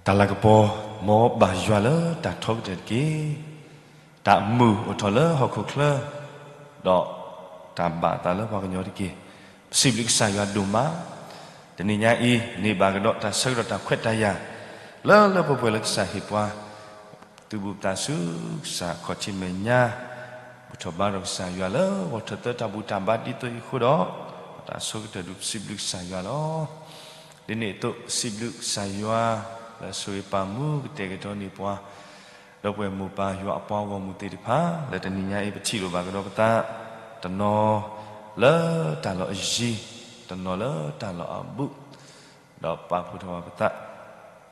တၢ်လၤကပီၤ မ်ဘၣ်ယွၤလၢတၢ်ထီကတၢၢ်တက့ၢ်. တၢ်အမုာ်အိၣ်ထီၣ်လၢဟီၣ်ခိၣ်ချၢ, ဒီးတၢ်ဘၣ်အသးလၢပှၤကညီတက့ၢ်. ပစံးဘျုးကစၢ်ယွၤဒိၣ်မး, တနံၤညါအံၤ န့ၢ်ဘၣ်ကဒီးတၢ်ဆၢကတီၢ်တၢ်ခွဲးတၢ်ယာ် လၢလၢပှဲၤပှဲၤလၢကစၢ်ဟ့ၣ်ပှၤ သုဘူးသးဆူကစၢ်ခီၣ်ထံးမဲာ်ညါ, ဘူၣ်ထီၣ်ဘါထီၣ်ကစၢ်ယွၤလၢဂီၤထၢၣ်သၢတၢ်ဘူၣ်တၢ်ဘါဒ်သိးအံၤအဃိဒီး, တၢ်ဆိကတၢၢ်ဒုးပစံးဘျုးကစၢ်ယွၤလီၤ. ဒ်န့ၣ်အသိး ပစံးဘျုးကစၢ်ယွၤ လၢအဆိၣ်ဂ့ၤပာ်မူကတဲာ်ကတီၤန့ၢ်ပှၤ ဒီပုၢ်ဝဲၢ်မိၢ်ပၢ်ယွၤအပှၤဂီၢ်မုၢ်သ့ၣ်တဖၣ် လၢတနံၤညါအံၤ ပထံၣ်လိာ်ဘၣ်ကဒီးပသး, တနီၤလၢတၢ်လီၢ်အယံၤ, တနီၤလၢတၢ်လီၢ်အဘူး, ဒီးပာ်ဖှိၣ်ထီၣ်ဘၣ်ပသး,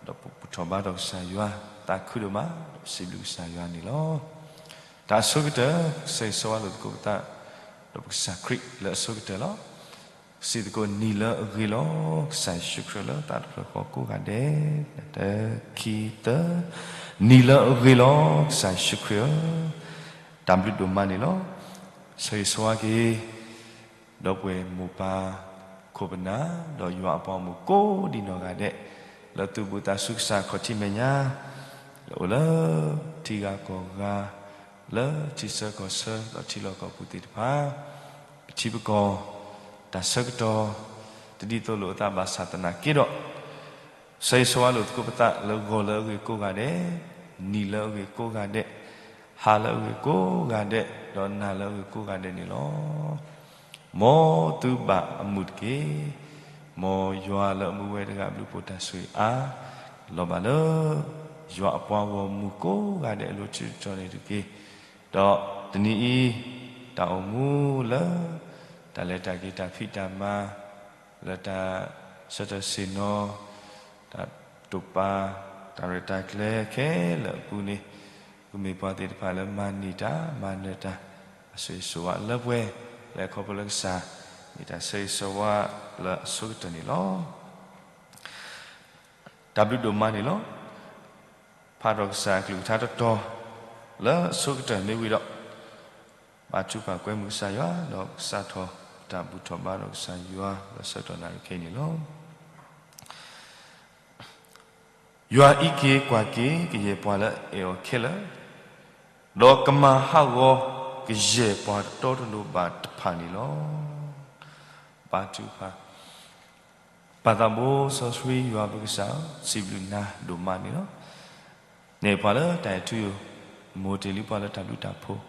ဒီးပဘူၣ်ထီၣ်ဘါထီၣ်ကစၢ်ယွၤ သးခုဒိၣ်မး, ဒီးပစံးဘျုးကစၢ်ယွၤန့ၣ်လီၤ. တၢ်အဆိကတၢၢ် ကစၢ်ယွၤဆိၣ်ဂ့ၤလိာ်သကိးပသး, ဒီးပကစၢ်ခရံာ်လၢအဆိကတၢၢ်လီၤ. စံးသကိးနံၤလၢအဂ့ၤလီၤ, ကစၢ်ယ့ၣ်ၡူးခရံာ်လၢသးတဖျၢၣ်ဃီကိးဂၤဒဲး, တၢ ခံ သၢ, နံၤလၢအဂ့ၤလီၤ, ကစၢ်ယ့ၣ်ၡူးခရံာ်ဧၢ, တၢ်ဘျုးဒိၣ်မးန့ၣ်လီၤ. ဆိၣ်ဂ့ၤဆိၣ်ဝါက့ၤ ဒီပုၢ်ဝဲၢ်မိၢ်ပၢ်ခိၣ်ပနၢ်, ဒီးယွၤအပှၤဂီၢ်မုၢ်ကိးဒံနီၢ်ဂၤဒဲး, လၢသုဘူးသးဆူကစၢ်ခီၣ်ထံးမဲာ်ညါ, လၢအိၣ်လၢထံဂၤကီၢ်ဂၤ, လၢထံဆၢကီၢ်ဆၢ ဒီးထံလီၢ်ကီၢ်ပူၤသ့ၣ်တဖၣ်, ပထံပကီၢ်, တၢ်ဆၢကတီၢ်, တဒ်သိးလိာ်အသးဘၣ်ဆၣ်သနာ်က့ဒီး, ဆိၣ်ဂ့ၤဆိၣ်ဝါလိာ်သကိးပသးလၢဂီၤလၢအဂ့ၤကိးဂၤဒဲး, နံၤလၢအဂ့ၤကိးဂၤဒဲး, ဟါလၢအဂ့ၤကိးဂၤဒဲး, ဒီးနၤလၢအဂ့ၤကိးဂၤဒဲးန့ၣ်လီၤ. မ်သုဘၣ်အမုာ်တက့ၢ်. မ်ယွၤလၢအမူဝဲတဂၤအဘျုးအဖှိၣ်တၢ်ဆိၣ်ဂ့ၤအါ, လီၤဘၣ်လၢ ယွၤအပှၤဂီၢ်မုၢ်ကိးဂၤဒဲးအလိၤဆၢကတီၢ်န့ၣ်တက့ၢ်. ဒီးတနံၤအံၤ, တၢ်အိၣ်မူလၢ တၢ်လဲၤတၢ်က့ၤတၢ်ဖံးတၢ်မၤ, လၢတၢ်ဆၢထၢၣ်ဆ့ၣ်နီၤ, တၢ်တိာ်ပာ်, တၢ်ရဲၣ်တၢ်ကျဲၤခဲလၢာ်အပူၤန့ၣ်, ကမ့ၢ်ပှၤသ့ၣ်တဖၣ်လၢမၤန့ၢ်တၢ်မၤနၢၤတၢ်, အဆိၣ်ဂ့ၤဆိၣ်ဝါလၢပှဲၤ, လၢခီဖျိလၢကစၢ်, မ့ၢ်တၢ်ဆိၣ်ဂ့ၤဆိၣ်ဝါလၢအဆိကတၢၢ်န့ၣ်လီၤ. တၢ်ဘျုးဒိၣ်မးန့ၣ်လီၤ. ဖးထီၣ်ကစၢ်အကလုၢ်ကထါတတီၤ လၢအဆိကတၢၢ်မ့ၢ်ဝံၤဒီး, ဘါထုကဖၣ်ကွဲမုာ်ကစၢ်ယွၤ ဒီးကစးထီၣ်တၢ်ဘူၣ်ထီၣ်ဘါထီၣ်ကစၢ်ယွၤလၢဆၢကတီၢ်နၣ်ရံၣ်ခဲအံၤန့ၣ်လီၤ. ယွၤအံးက့ၤကွၢ်က့ၤကယဲၢ်ပှၤလၢအအဲၣ်အီၤခဲလၢာ်, ဒီးကမၤဟးဂီၤကယဲၢ်ပှၤတတီတလိၤဘၣ်တဖၣ်န့ၣ်လီၤ. ဘါထုကဖၣ် ပၢ်သးဘိစီဆှံယွၤပကစၢ်ဧၢ, စံးဘျုးနၤဒိၣ်မးန့ၣ်လီၤ. နအဲၣ်ပှၤလၢတၢ်အဲၣ်ထူယိာ်, နမိၢ်တ့ၢ်လံပှၤလၢတၢ်ဘျုးတၢ်ဖှိၣ်,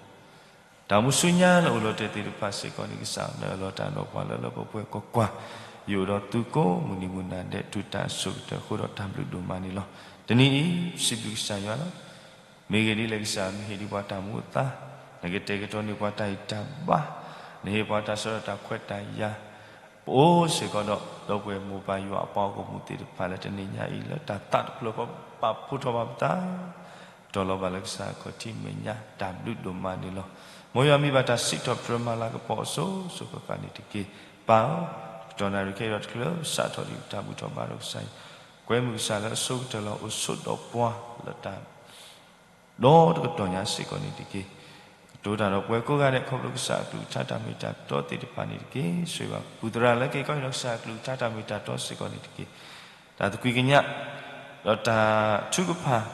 တၢ်မူဆူညါလၢအိၣ်လီၤတဲာ်သ့ၣ်တဖၣ်စ့ၢ်ကီးန့ၣ်ကစၢ်, နအၢၣ်လီၤတၢ်ဒီးပှၤလၢလၢပှဲၤပှဲၤကွၢ်ကွၢ်, ယအိၣ်ဒီးသုကိးမုၢ်နံၤမုၢ်နၤဒဲး တုၤတၢ်အစိၤကတၢၢ်အဃိဒီးတၢ်ဘျုးဒိၣ်မးန့ၣ်လီၤ. တနံၤအံၤ စံးဘျုးကစၢ်ယွၤလီၤ. မ့ၢ်ဂ့ၢ်ဒ်လဲၣ်ကစၢ် နဟ့ၣ်ဒံးပှၤတၢ်မူအသါ, နကတဲာ်ကတီၤန့ၢ်ပှၤတၢ်ဂံၢ်တၢ်ဘါ, နဟ့ၣ်ပှၤတၢ်ဆၢကတီၢ်တၢ်ခွဲးတၢ်ယာ်, ပအိၣ်စ့ၢ်ကီးဒီး ဒီပုၢ်ဝဲၢ်မိၢ်ပၢ်ယွၤအပှၤဂီၢ်မုၢ်သ့ၣ်တဖၣ်လၢတနံၤညါအံၤ လၢတၢ်သးတဖျၢၣ်ဃီပာ်ဖှိၣ်ထီၣ်ဘၣ်ပသး, တီၤလီၤဘၣ်လၢကစၢ်ခီၣ်ထံးမဲာ်ညါ တၢ်ဘျုးဒိၣ်မးန့ၣ်လီၤ. မ်ယွၤမံဘၣ်တၢ်စံးထီၣ်ပတြၢၤမၤလၤကပီၤအစိၤစိၤဃၣ်ဃၣ်န့ၣ်တက့ၢ်. ပၢ်ဧၢ, တကတီၢ်နၣ်ရံၣ်ခဲအံၤဒီးတချုးစးထီၣ်ဒံးတၢ်ဘူၣ်ထီၣ်ဘါထီၣ်ကစၢ်, ကွဲမုာ်ကစၢ်လၢအဆိကတၢၢ်လီၤအိၣ်ဆိးဒီးပှၤလၢတၢ် ဒီတကတီၢ်ညါစ့ၢ်ကီးန့ၣ်တက့ၢ်. ကတိၤတၢ်ဒီးပဝဲကိးဂၤဒဲး ခီဖျိကစၢ်အကလုၢ်ကထါတၢ်မ့ၢ်တၢ်တီသ့ၣ်တဖၣ်န့ၣ်တက့ၢ်. ဆိၣ်ဂ့ၤဘၣ်ပူၤသရၣ်လၢက့ၤကီၢ်အံၤဒီးကစၢ်အကလုၢ်ကထါတၢ်မ့ၢ်တၢ်တီစ့ၢ်ကီးန့ၣ်တက့ၢ်. တၢ်သကွံာ်ကညး ဒီးတၢ်ထုကဖၣ်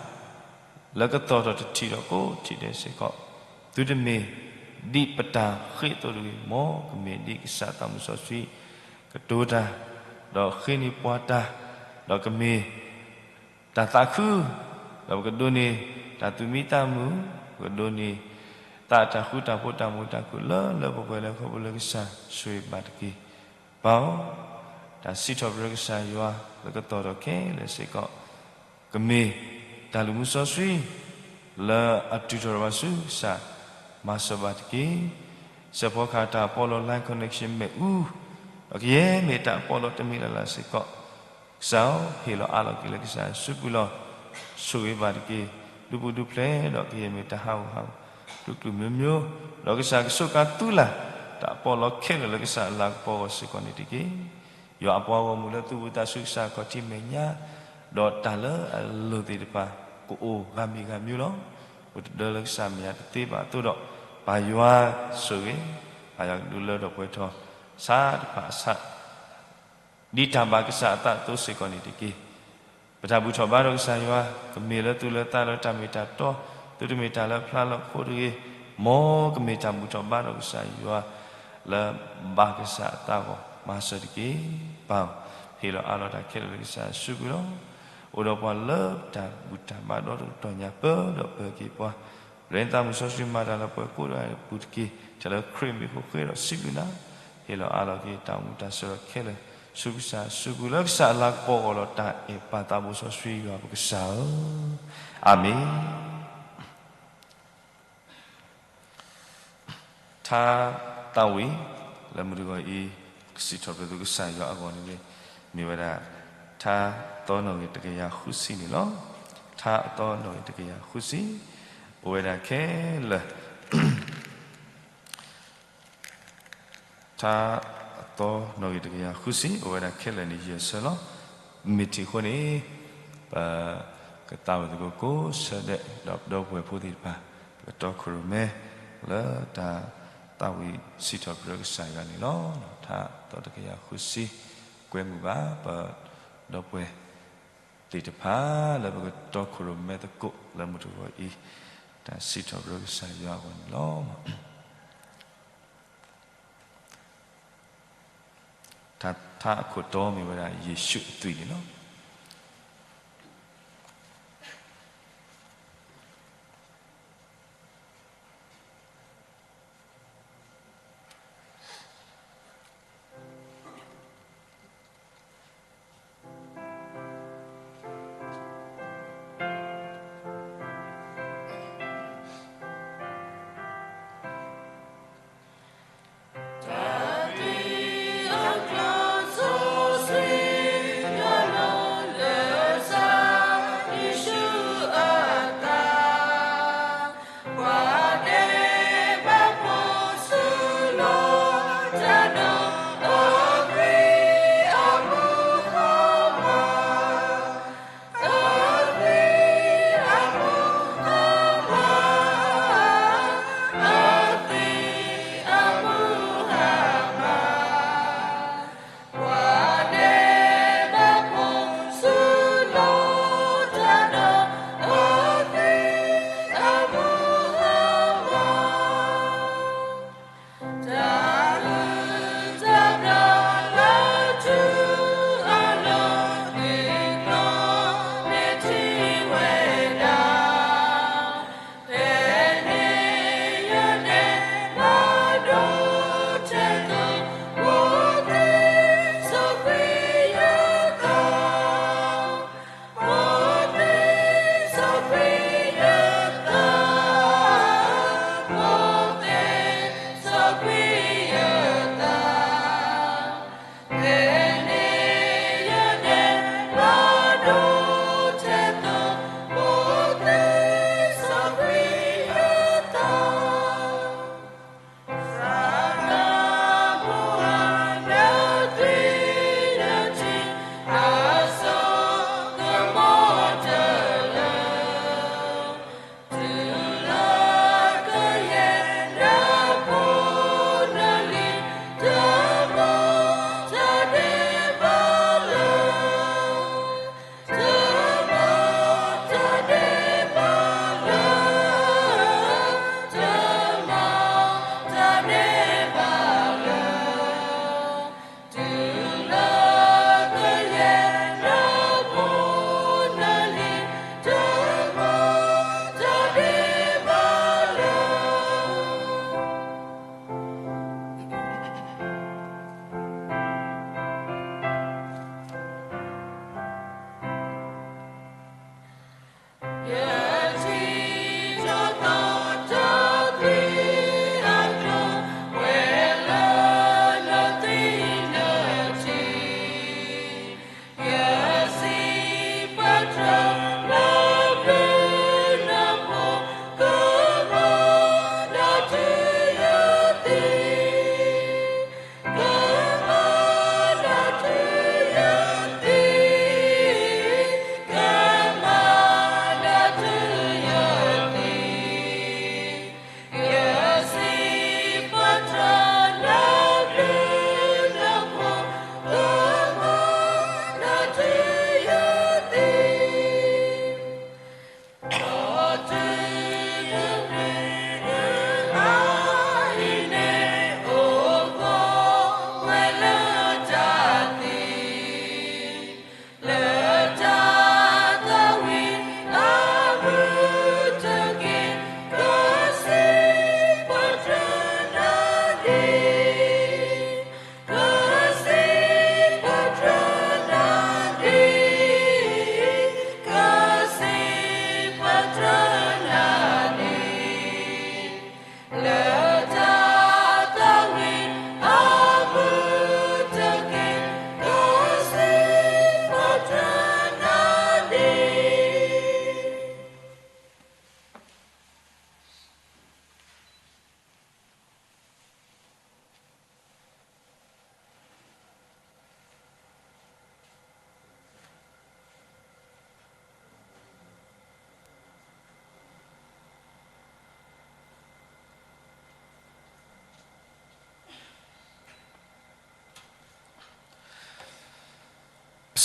လၢကသီၣ်ထီၣ်တထံၣ်ဒီးကိးထံၣ်ဒဲးစ့ၢ်ကီး, သုတမ့ၢ်ဒ်ပတၢ်ဃ့အသိးတဂ့ၤ, မ်ကမ့ၢ်ဒ်ကစၢ်သးမုၣ်စီဆှံ ကတိၤတၢ်, ဒီးဃ့န့ၢ်ပှၤတၢ်, ဒီးကမ့ၢ် တၢ်သးခု, ဒီးပကဒိးန့ၢ်တၢ်သူၣ်မံသးမုာ်, ပကဒိးန့ၢ် သးတၢ်ဃူတၢ်ဖိးတၢ်မုာ်တၢ်ခုၣ်လၢလၢပှဲၤပှဲၤလၢခီဖျိလၢကစၢ်ဆိၣ်ဂ့ၤဘၣ်တက့ၢ်. ပၢ်ဧၢ, တၢ်စံးထီၣ်ပတြၢၤကစၢ်ယွၤ လၢကသီၣ်ထီၣ်ခဲလၢာ်စ့ၢ်ကီး ကမ့ၢ်တၢ်လုၢ်မူစီဆှံ လၢအတုၤထီၣ်ဘၣ်ဆူကစၢ် မၤစၢၤဘၣ်တက့ၢ်. စဲးဖီကဟၣ်တၢ်ပီးလီၤ line connection မ့ၣ်အူ, ဒီးကယဲၢ်မ့ၢ်တၢ်ပီးလီၤတမံၤလၢ်လၢ်စ့ၢ်ကီး, ကစၢ်ဧၢ, ဟ့ၣ်လီၤအးလီၤက့ၤလၢကစၢ်စုပူၤလီၤ. ဆိၣ်ဂ့ၤဘၣ်တက့ၢ်. ဒူပူၤဒူဖျဲးဒီးကယဲၢ်မ့ၢ်တၢ်ဟးဂူာ်ဟးဂီၤ ကျိၤကျိၤမျိုးမျိုး, ဒီးကစၢ်ကဆိးကါသူလၢ် တၢ်ပီးလီၤခဲလၢာ်လၢကစၢ်အလၤကပီၤအဂီၢ်စ့ၢ်ကီးန့ၣ်တက့ၢ်. ယွၤအပှၤဂီၢ်မုၢ်လၢသုဘူးသးဆူကစၢ်ခီၣ်ထံးမဲာ်ညါ, ဒီးတၢ်လၢအလိၤသ့ၣ်တဖၣ် ကအိၣ်ဂၤမံၤဂၤမျိုးလီၤ. ပတဒၢလၢကစၢ်မဲာ်ညါတသ့ဘၣ်အသိးဒီး, ပၢ်ယွၤဆိၣ်ဂ့ၤ, ပၢ်ယွၤကဒုးလၢထီၣ်ပှဲၤထီၣ် ဆါတဖၣ်အဆၣ် ဒ်တၢ်ဘၣ်ကစၢ်အသးအသိးစ့ၢ်ကီးန့ၣ်တက့ၢ်. ပတၢ်ဘူၣ်ထီၣ်ဘါထီၣ်ကစၢ်ယွၤ, ကမ့ၢ်လၢသူၣ်လၢသးလၢတၢ်မ့ၢ်တၢ်တီ, သုတမ့ၢ်တၢ်လၢဖျါလၢခိတဂ့ၤ, မ်ကမ့ၢ်တၢ်ဘူၣ်ထီၣ်ဘါထီၣ်ကစၢ်ယွၤ လၢဘၣ်ကစၢ်အသးအဂီၢ် မၤစၢၤတက့ၢ်. ပၢ်, ဟ့ၣ်လီၤအးလီၤတၢ်ခဲလၢာ်လၢကစၢ်အစုပူၤလီၤ. အိၣ်ဒီးပှၤလၢတၢ်ဘူၣ်တၢ်ဘါဒီတကတီၢ်ညါ ပၢဒီးပၢက့ၤပှၤ လၢနသးမုၢ်စီဆှံမၤတၢ်လၢပှၤကိးဂၤဒဲးအပူၤတက့ၢ်. ထဲလၢခရံာ်မံၤဖိဃ့ဒီးစံးဘျုးနၤ, ဟ့ၣ်လီၤအးလီၤက့ၤတၢ်အိၣ်မူတၢ်ဆၢကတီၢ်ခဲလၢာ် ဆူကစၢ်အစုပူၤ လၢကစၢ်အလၤကပီၤအဂီၢ်ဒီးတၢ်အဲၣ်ပၢ်သးဘိစီဆှံယွၤပကစၢ်ဧၢ, အၤမ့ၣ်. ထါသးဝံၣ် လၢမုၢ်တဂီၤအံၤ ကစံးထီၣ်ပတြၢၤသုကစၢ်ယွၤအဂီၢ်န့ၣ် မ့ၢ်ဝဲဒၣ် ထါအသီနီၣ်ဂံၢ်တကယၤဃုဆံန့ၣ်လီၤ. ထါအသီနီၣ်ဂံၢ်တကယၤဃုဆံ, အိၣ်ဝဲဒၣ်ခဲလၢာ် ထါအသီနီၣ်ဂံၢ်တကယၤဃုဆံ အိၣ်ဝဲဒၣ်ခဲလၢာ်န့ၣ် ယဲၢ်ဆၢလီၤ. မ့ၢ်ထံၣ်အဃိန့ၣ် ပကသးဝံၣ်သကိးကိးဆၢဒဲး ဒီးပဒီပုၢ်ဝဲၢ်ဖိသ့ၣ်တဖၣ် ပကတီခိၣ်ရိၣ်မဲ လၢတၢ်သးဝံၣ်စံးထီၣ်ပတြၢၤကစၢ်ယွၤန့ၣ်လီၤ. ထါအသီတကယၤဃုဆံ ကွဲမုာ်ဘၣ် ပဒီပုၢ်ဝဲၢ်သ့ၣ်တဖၣ် လၢပကတီခိၣ်ရိၣ်မဲသကိး လၢမုၢ်တဂီၤအံၤ တၢ်စံးထီၣ်ပတြၢၤကစၢ်ယွၤအဂီၢ်န့ၣ်လီၤ. ထါအခိၣ်တီမ့ၢ်ဝဲဒၣ် ယ့ၣ်ၡူးအသွံၣ်န့ၣ်လီၤ.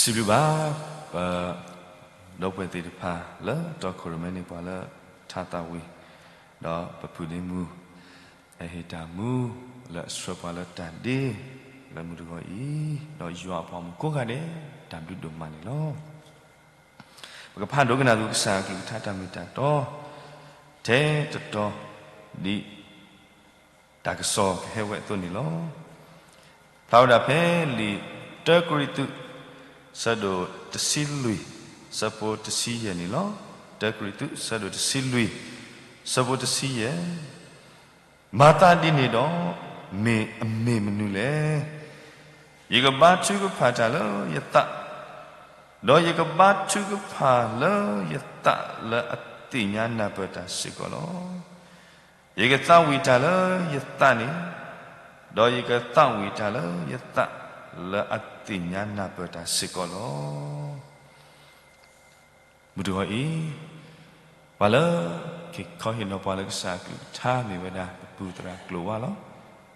စံးဘျုးဘၣ် ပဒီပုၢ်ဝဲၢ်သ့ၣ်တဖၣ်လၢတီခိၣ်ရိၣ်မဲန့ၣ် ပှၤလၢထါသးဝံၤ, ဒီးပပုၢ်ဒ့မုၣ် အဟ့ၣ်တၢ်မူ လၢအဆှၢပှၤလၢတၢ်ဒ့ လၢမုၢ်တဂီၤအံၤ, ဒီးယွၤအပှၤမူကိးဂၤဒဲး တၢ်ဘျုးဒိၣ်မးန့ၣ်လီၤ. ပကဖးဒိကနၣ်သကိးကစၢ်အကလုၢ်ကထါတၢ်မ့ၢ်တၢ်တီ ထဲတတီၤ ဒ်တၢ်ကစီၣ်ကဟဲဝဲအသိးန့ၣ်လီၤ. ဖျါဝဲဒၣ်ဖဲလံာ်တၢကရံၣ်သူး ဆၢဒိၣ်တဆံလွံၢ် ဆၢဖိတဆံယဲၢ်န့ၣ်လီၤ. တၢကရံၣ်သူး ဆၢဒိၣ်တဆံလွံၢ် ဆၢဖိတဆံယဲၢ်, မၤသးဒ်န့ၣ်ဒီး မ့ၢ်အမ့ၢ်မနုၤလဲၣ်. ယကဘါထုကဖၣ်တၢ်လၢယသး, ဒီးယကဘါထုကဖၣ်လၢယသးလၢအသ့ၣ်ညါနၢ်ပၢၢ်တၢ်စ့ၢ်ကီးလီၤ. ယကသးဝံၣ်တၢ်လၢယသးန့ၣ်, ဒီးယကသးဝံၣ်တၢ်လၢယသး လၢအသ့ၣ်ညါနၢ်ပၢၢ်တၢ်စ့ၢ်ကီးလီၤ. မုၢ်တဂီၤအံၤ, ပှၤလၢကခီဟ့ၣ်နီၤပှၤလၢကစၢ်အကလုၢ်ကထါမ့ၢ်ဝဲဒၣ် ပပုၢ်သရၣ်ကျိၤဝါလီၤ.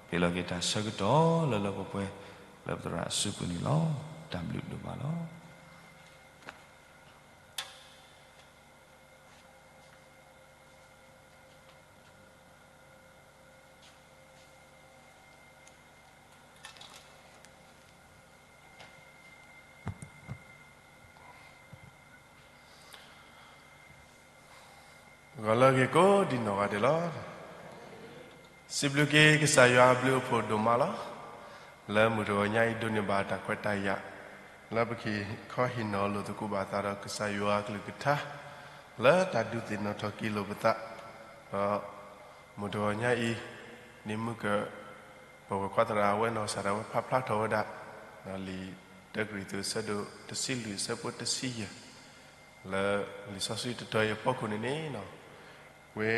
ဟ့ၣ်လီၤက့ၤတၢ်ဆၢကတီၢ်လၢလၢပှဲၤပှဲၤ လၢပသရၣ်အစုပူၤန့ၣ်လီၤ. တၢ်ဘျုးဒိၣ်မးလီၤ. ဂီၤလၢအဂ့ၤကိးဒံးနီၢ်ဂၤဒဲးလီၤ. စံးဘျုးက့ၤကစၢ်ယွၤအဘျုးအဖှိၣ်ဒိၣ်မးလီၤ. လၢမုၢ်တဂီၤညါအံၤဒိးန့ၢ်ဘၣ်တၢ်ခွဲးတၢ်ယာ် လၢပကခီဟ့ၣ်နီၤလိာ်သကိးဘၣ်သးဒီးကစၢ်ယွၤအကလုၢ်ကထါ လၢတၢ်ဒုးသ့ၣ်နီၣ်ထီၣ်က့ၤလိာ်ပသး, ဒီးမုၢ်တဂီၤညါအံၤ န့ၣ်မုၢ်က ပဝဲၢ်ခွါသရၣ်အဝဲနီၢ်ကစၢ်ဒၣ်ဝဲဖးဖျါထီၣ်ဝဲဒၣ် လံာ်တၢကရံၣ်သူးအဆၢဒိၣ်တဆံလွံၢ်အဆၢဖိတဆံယဲၢ် လၢလံာ်စီဆှံတတီၤအံၤအဖီခိၣ်န့ၣ်န့ၣ်, ဝဲ